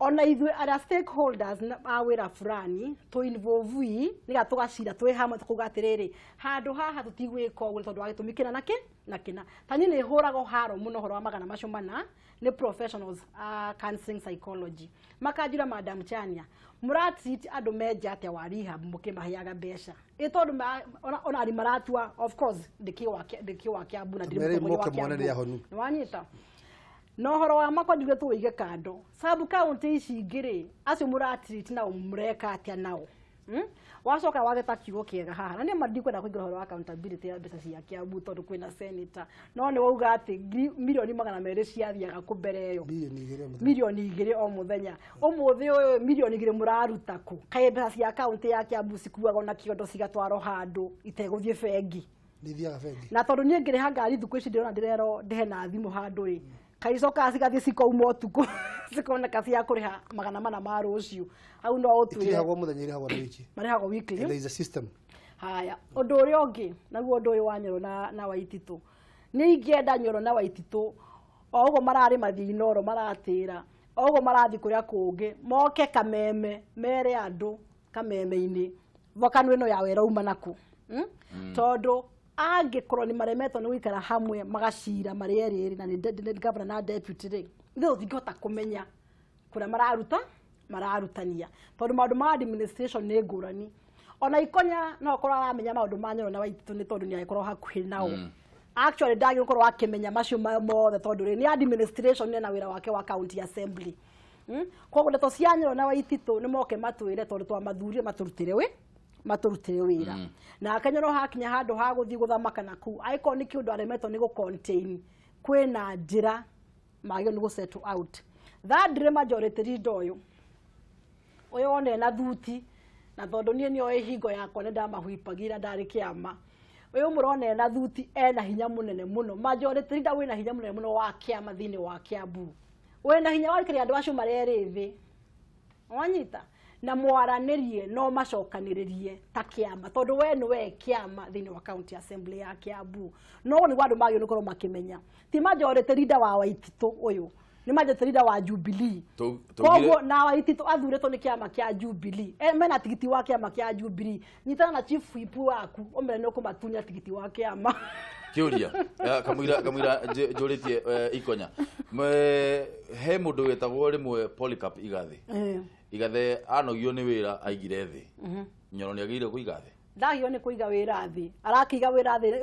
ona ithuĩ arĩa stakeholders a wĩra fulani tũ involve nĩgetha tũgacira twĩ hamwe tũkauga atĩrĩrĩ, handũ haha tũtigwĩka ũguo tondũ wa gĩtũmi kĩna na kĩ na kĩna. Ta niĩ nĩ hũragwo haro mũno ũhoro wa magana macio mana nĩ professionals a counseling psychology, makanjĩra Madam Chania, mũratreat andũ menja atĩa wa rehab mũkĩmaheaga mbeca? Ĩ tondũ ona ari maratua, of course ndĩkĩ wa Kiambu na ndĩ mũtongoria wa Kiambu. Nĩwanyita? No horo wa makwa njuge tuige kando. Sub county ici ingĩ rĩ, acio mũratreat nao mũreka atĩa nao? Wacoka wageta kiugo kĩega haha. Na nĩ ma ndikwenda kũingĩra ũhoro wa accountability ya mbeca cia Kiambu tondũ kwĩna senator. No nĩ wauga atĩ milioni 200 ciathiaga kũ mbere ĩyo. Milioni 2 o mũthenya. Ũmũthĩ ũyũ milioni 2 mũraruta kũ? Kaĩ mbeca cia county ya Kiambu cikuagwo na kĩondo cigatwarwo handũ itegũthiĩ bengi? Nĩithiaga bengi. Na tondũ niĩ ngĩrĩha ngari thukũ ici ndĩrona ndĩrerwo ndĩhe na thimũ handũ rĩ, kaicoka cigathiĩ cikauma ũtukũ cikoneka cia kũrĩha 400 ma rũciũ. Hau no ũtwĩre. Itirĩhagwo mũthenya, irĩhagwo na wiki. Marĩhagwo weekly. There is a system. Haya, ũndũ ũrĩa ũngĩ naguo ũndũ ũyũ wa Nyoro na Waititũ, nĩ ingĩenda Nyoro na Waititũ o ũguo mararĩ mathiĩ Inooro maratĩra, o ũguo marathiĩ kũrĩa kũngĩ, moke Kameme mere andũ Kameme-inĩ volcano ĩno yao ĩrauma nakũ. Tondũ angĩkorwo nĩ maremetwo nĩ gũikara hamwe magacira marĩ erĩ na nĩ governor na deputy rĩ, ithuĩ tũtingĩhota kũmenya kũrĩa mararuta mararutania tondũ maũndũ ma administration nĩ ngũrani. Ona Ikonya no akorwo aramenya maũndũ ma Nyoro na Waititũ nĩ tondũ nĩ agĩkorwo hakuhĩ nao. Actually ndagĩrĩirwo gũkorwo akĩmenya macio mothe tondũ rĩ nĩ administration na wĩra wake wa county assembly. Koguo ndeto cia Nyoro na Waititũ nĩ moke matwĩre tondũ twamathurire matũrutĩre wĩra. Na Nyoro hakinya handũ ha gũthiĩ gũthamaka na kũu, angĩkorwo nĩ kĩũndũ aremetwo nĩ gũ contain, kwĩna njĩra magĩrĩirwo nĩ gũ settle out. Thirdly, majority leader ũyũ one na thuti, na tondũ niĩ nĩoĩ hingo yakwa nĩ ndamahwipagira ndarĩ kĩama. Ũyũ mũrona ena thuti ena hinya mũnene mũno. Majority leader wĩna hinya mũnene mũno wa kĩama thĩinĩ wa Kiambu. Wĩna hinya wa gũikĩria andũ acio marĩ thĩ. Wanyita? Na mwaranĩrie no macokanĩrĩrie ta kĩama tondũ we nĩwe kĩama thĩinĩ wa county assembly ya Kiambu. No nĩguo andũ magĩrĩirwo nĩ gũkorwo makĩmenya ti majority leader wa Waititũ ũyũ, nĩ majority leader wa Jubilee. Koguo na Waititũ athurĩtwo nĩ kĩama kĩa Jubilee, mena tigiti wa kĩama kĩa Jubilee. Nyitana na chief whip waku ũmere nĩ ũkũmatunya tigiti wa kĩama. Kĩũria kamũira njũrĩtie Ikonya, he mũndũ wĩtagwo rĩmwe Polycarp Igathe. Igathe anogio nĩ wĩra aigire thĩ. Nyoro nĩ agĩrĩire kũiga thĩ? Ndagĩrĩirwo nĩ kũiga wĩra thĩ. Arakĩiga wĩra thĩ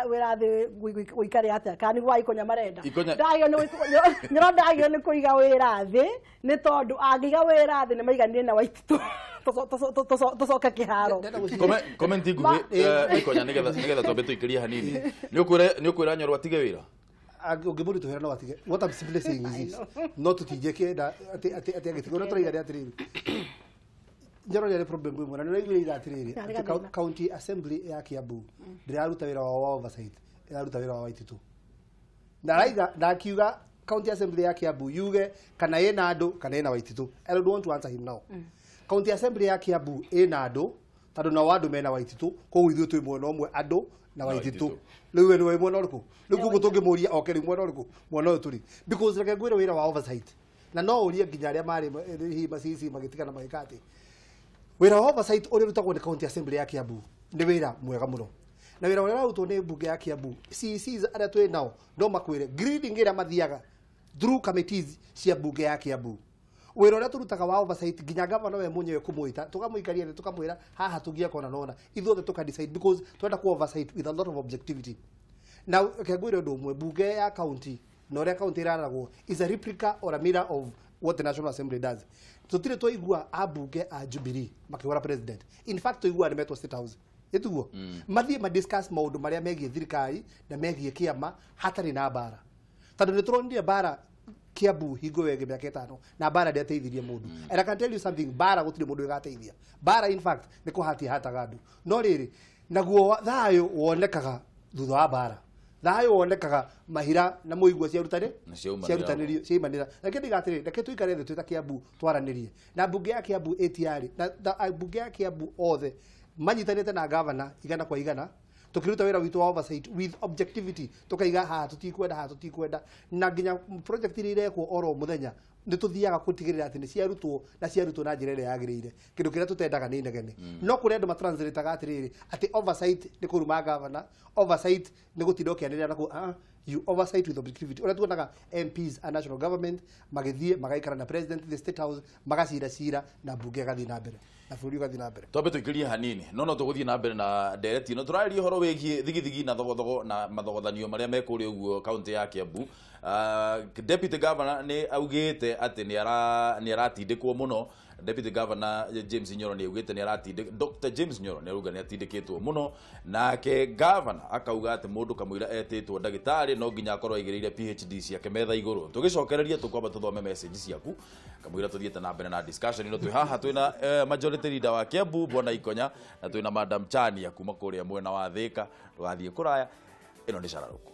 wĩra thĩ gũikare atĩa? Kana nĩguo Ikonya marenda? Nyoro ndagĩrĩirwo nĩ kũiga wĩra thĩ nĩ tondũ angĩiga wĩra thĩ nĩ maiganire na Waititũ tũcoke kĩharo. Comment nguhĩ Ikonya nĩgetha twambe tũikĩrie hanini. Nĩ ũkwĩra Nyoro atige wĩra? Ũngĩmũritũhĩra no atige. What I'm simply saying is this. No tũtingĩkĩenda atĩ agĩtiga. Ũrĩa tũraiga nĩ atĩrĩrĩ, Njoro nĩ arĩ problem ĩmwe na nĩ ũraiguire atĩrĩrĩ, atĩ county assembly ya Kiambu ndĩraruta wĩra wao wa oversight, ĩraruta wĩra wa Waititũ. Na araiga na akiuga county assembly ya Kiambu yuge kana ĩna andũ kana ĩna Waititũ. I don't want to answer him now. County assembly ya Kiambu ĩna andũ tondũ nao andũ mena Waititũ, koguo ithuĩ twĩ mwena ũmwe andũ na Waititũ. Rĩu we nĩwe mwena ũrĩkũ? Rĩu koguo tũngĩmũria oke rĩu mwena ũrĩkũ? Mwena ũyũ tũrĩ. Because reke ngwĩre wĩra wa oversight. Na no ũrie nginya arĩa marĩ hihi macici magĩtigana magĩka atĩ wĩra wa oversight ũrĩa ũrutagwo nĩ county assembly ya Kiambu nĩ wĩra mwega mũno. Na wĩra ũrĩa ũrarutwo nĩ mbunge ya Kiambu, CECs arĩa twĩ nao no makwĩre grading ĩrĩa mathiaga through committees cia mbunge ya Kiambu. Wĩra ũrĩa tũrutaga wa oversight nginya gavana we mwenyewe kũmwĩta tũkamũikaria thĩ tũkamwĩra haha tũngĩeka ona nona ithuothe tũka decide because twenda ku oversight with a lot of objectivity. Na reke ngwĩre ũndũ ũmwe, mbunge ya county na ũrĩa county ĩraragwo is a replica or a mirror of what the National Assembly does. Tũtirĩ twaigua ambunge a Jubilee makĩhũra president. In fact tũigua nĩ metwo State House. Ĩtiguo? Mathiĩ ma discuss maũndũ marĩa megiĩ thirikari na megiĩ kĩama hatarĩ na mbara. Tondũ nĩ tũronire mbara Kiambu hingo ĩyo mĩaka 5 na mbara ndĩateithirie mũndũ. And I can tell you something, mbara gũtirĩ mũndũ ĩgateithia. Mbara in fact nĩ kũhatia hataga andũ. No rĩrĩ, naguo thayũ wonekaga thutha wa mbara. Thayũ wonekaga mahira na mũigua ciarutanĩrio ciaimanĩra. Reke ndiga atĩrĩrĩ, reke tũikare thĩ twĩ ta Kiambu twaranĩrie. Na mbunge ya Kiambu ATR na mbunge ya Kiambu othe manyitanĩte na gavana 100 kwa 100 Tukiruta wĩra witũ wa oversight with objectivity, tukaiga haha tutikwenda, haha tutikwenda, na nginya project iria irekwo oro muthenya nĩ tũthiaga gũtigĩrĩra atĩ nĩ ciarutwo na ciarutwo na njĩra ĩrĩa yagĩrĩire. Kĩndũ kĩrĩa tũtendaga nĩ inegene. No kũrĩ andũ matranslataga atĩrĩrĩ, atĩ oversight nĩ kũruma governor, oversight nĩ gũtinda ũkĩanĩrĩra na kũ you oversight with objectivity. Ũrĩa tuonaga MPs a national government magĩthiĩ magaikara na president the state house, magacira cira na mbunge ĩgathiĩ na mbere na bũrũri ũgathiĩ na mbere. Twambe tũikĩrie hanini no no tũgũthiĩ na mbere na ndereti ĩno. Tũrarĩria ũhoro wĩgiĩ thigithigi na thogothogo na mathogothanio marĩa me kũrĩa ũguo kaunti ya Kiambu. Deputy governor nĩ augĩte atĩ nĩ aratindĩkwo mũno. Deputy Governor James Nyoro nĩ augĩte nĩ aratindĩk Dr. James Nyoro nĩ arauga nĩ atindĩkĩtwo mũno, nake governor akauga atĩ mũndũ kamũira etĩtwo ndagĩtarĩ no nginya akorwo aigĩrĩire PhD ciake metha igũrũ. Tũgĩcokereria tũkwamba tũthome message ciaku kamũira tũthiĩte na mbere na discussion ĩno. Twĩ haha twĩna majority leader wa Kiambu Bwana Ikonya na twĩna Madam Chania kuma kũrĩa mwena wa Thika. Ndũgathiĩ kũraya, ĩno nĩ Cara Rũkũ.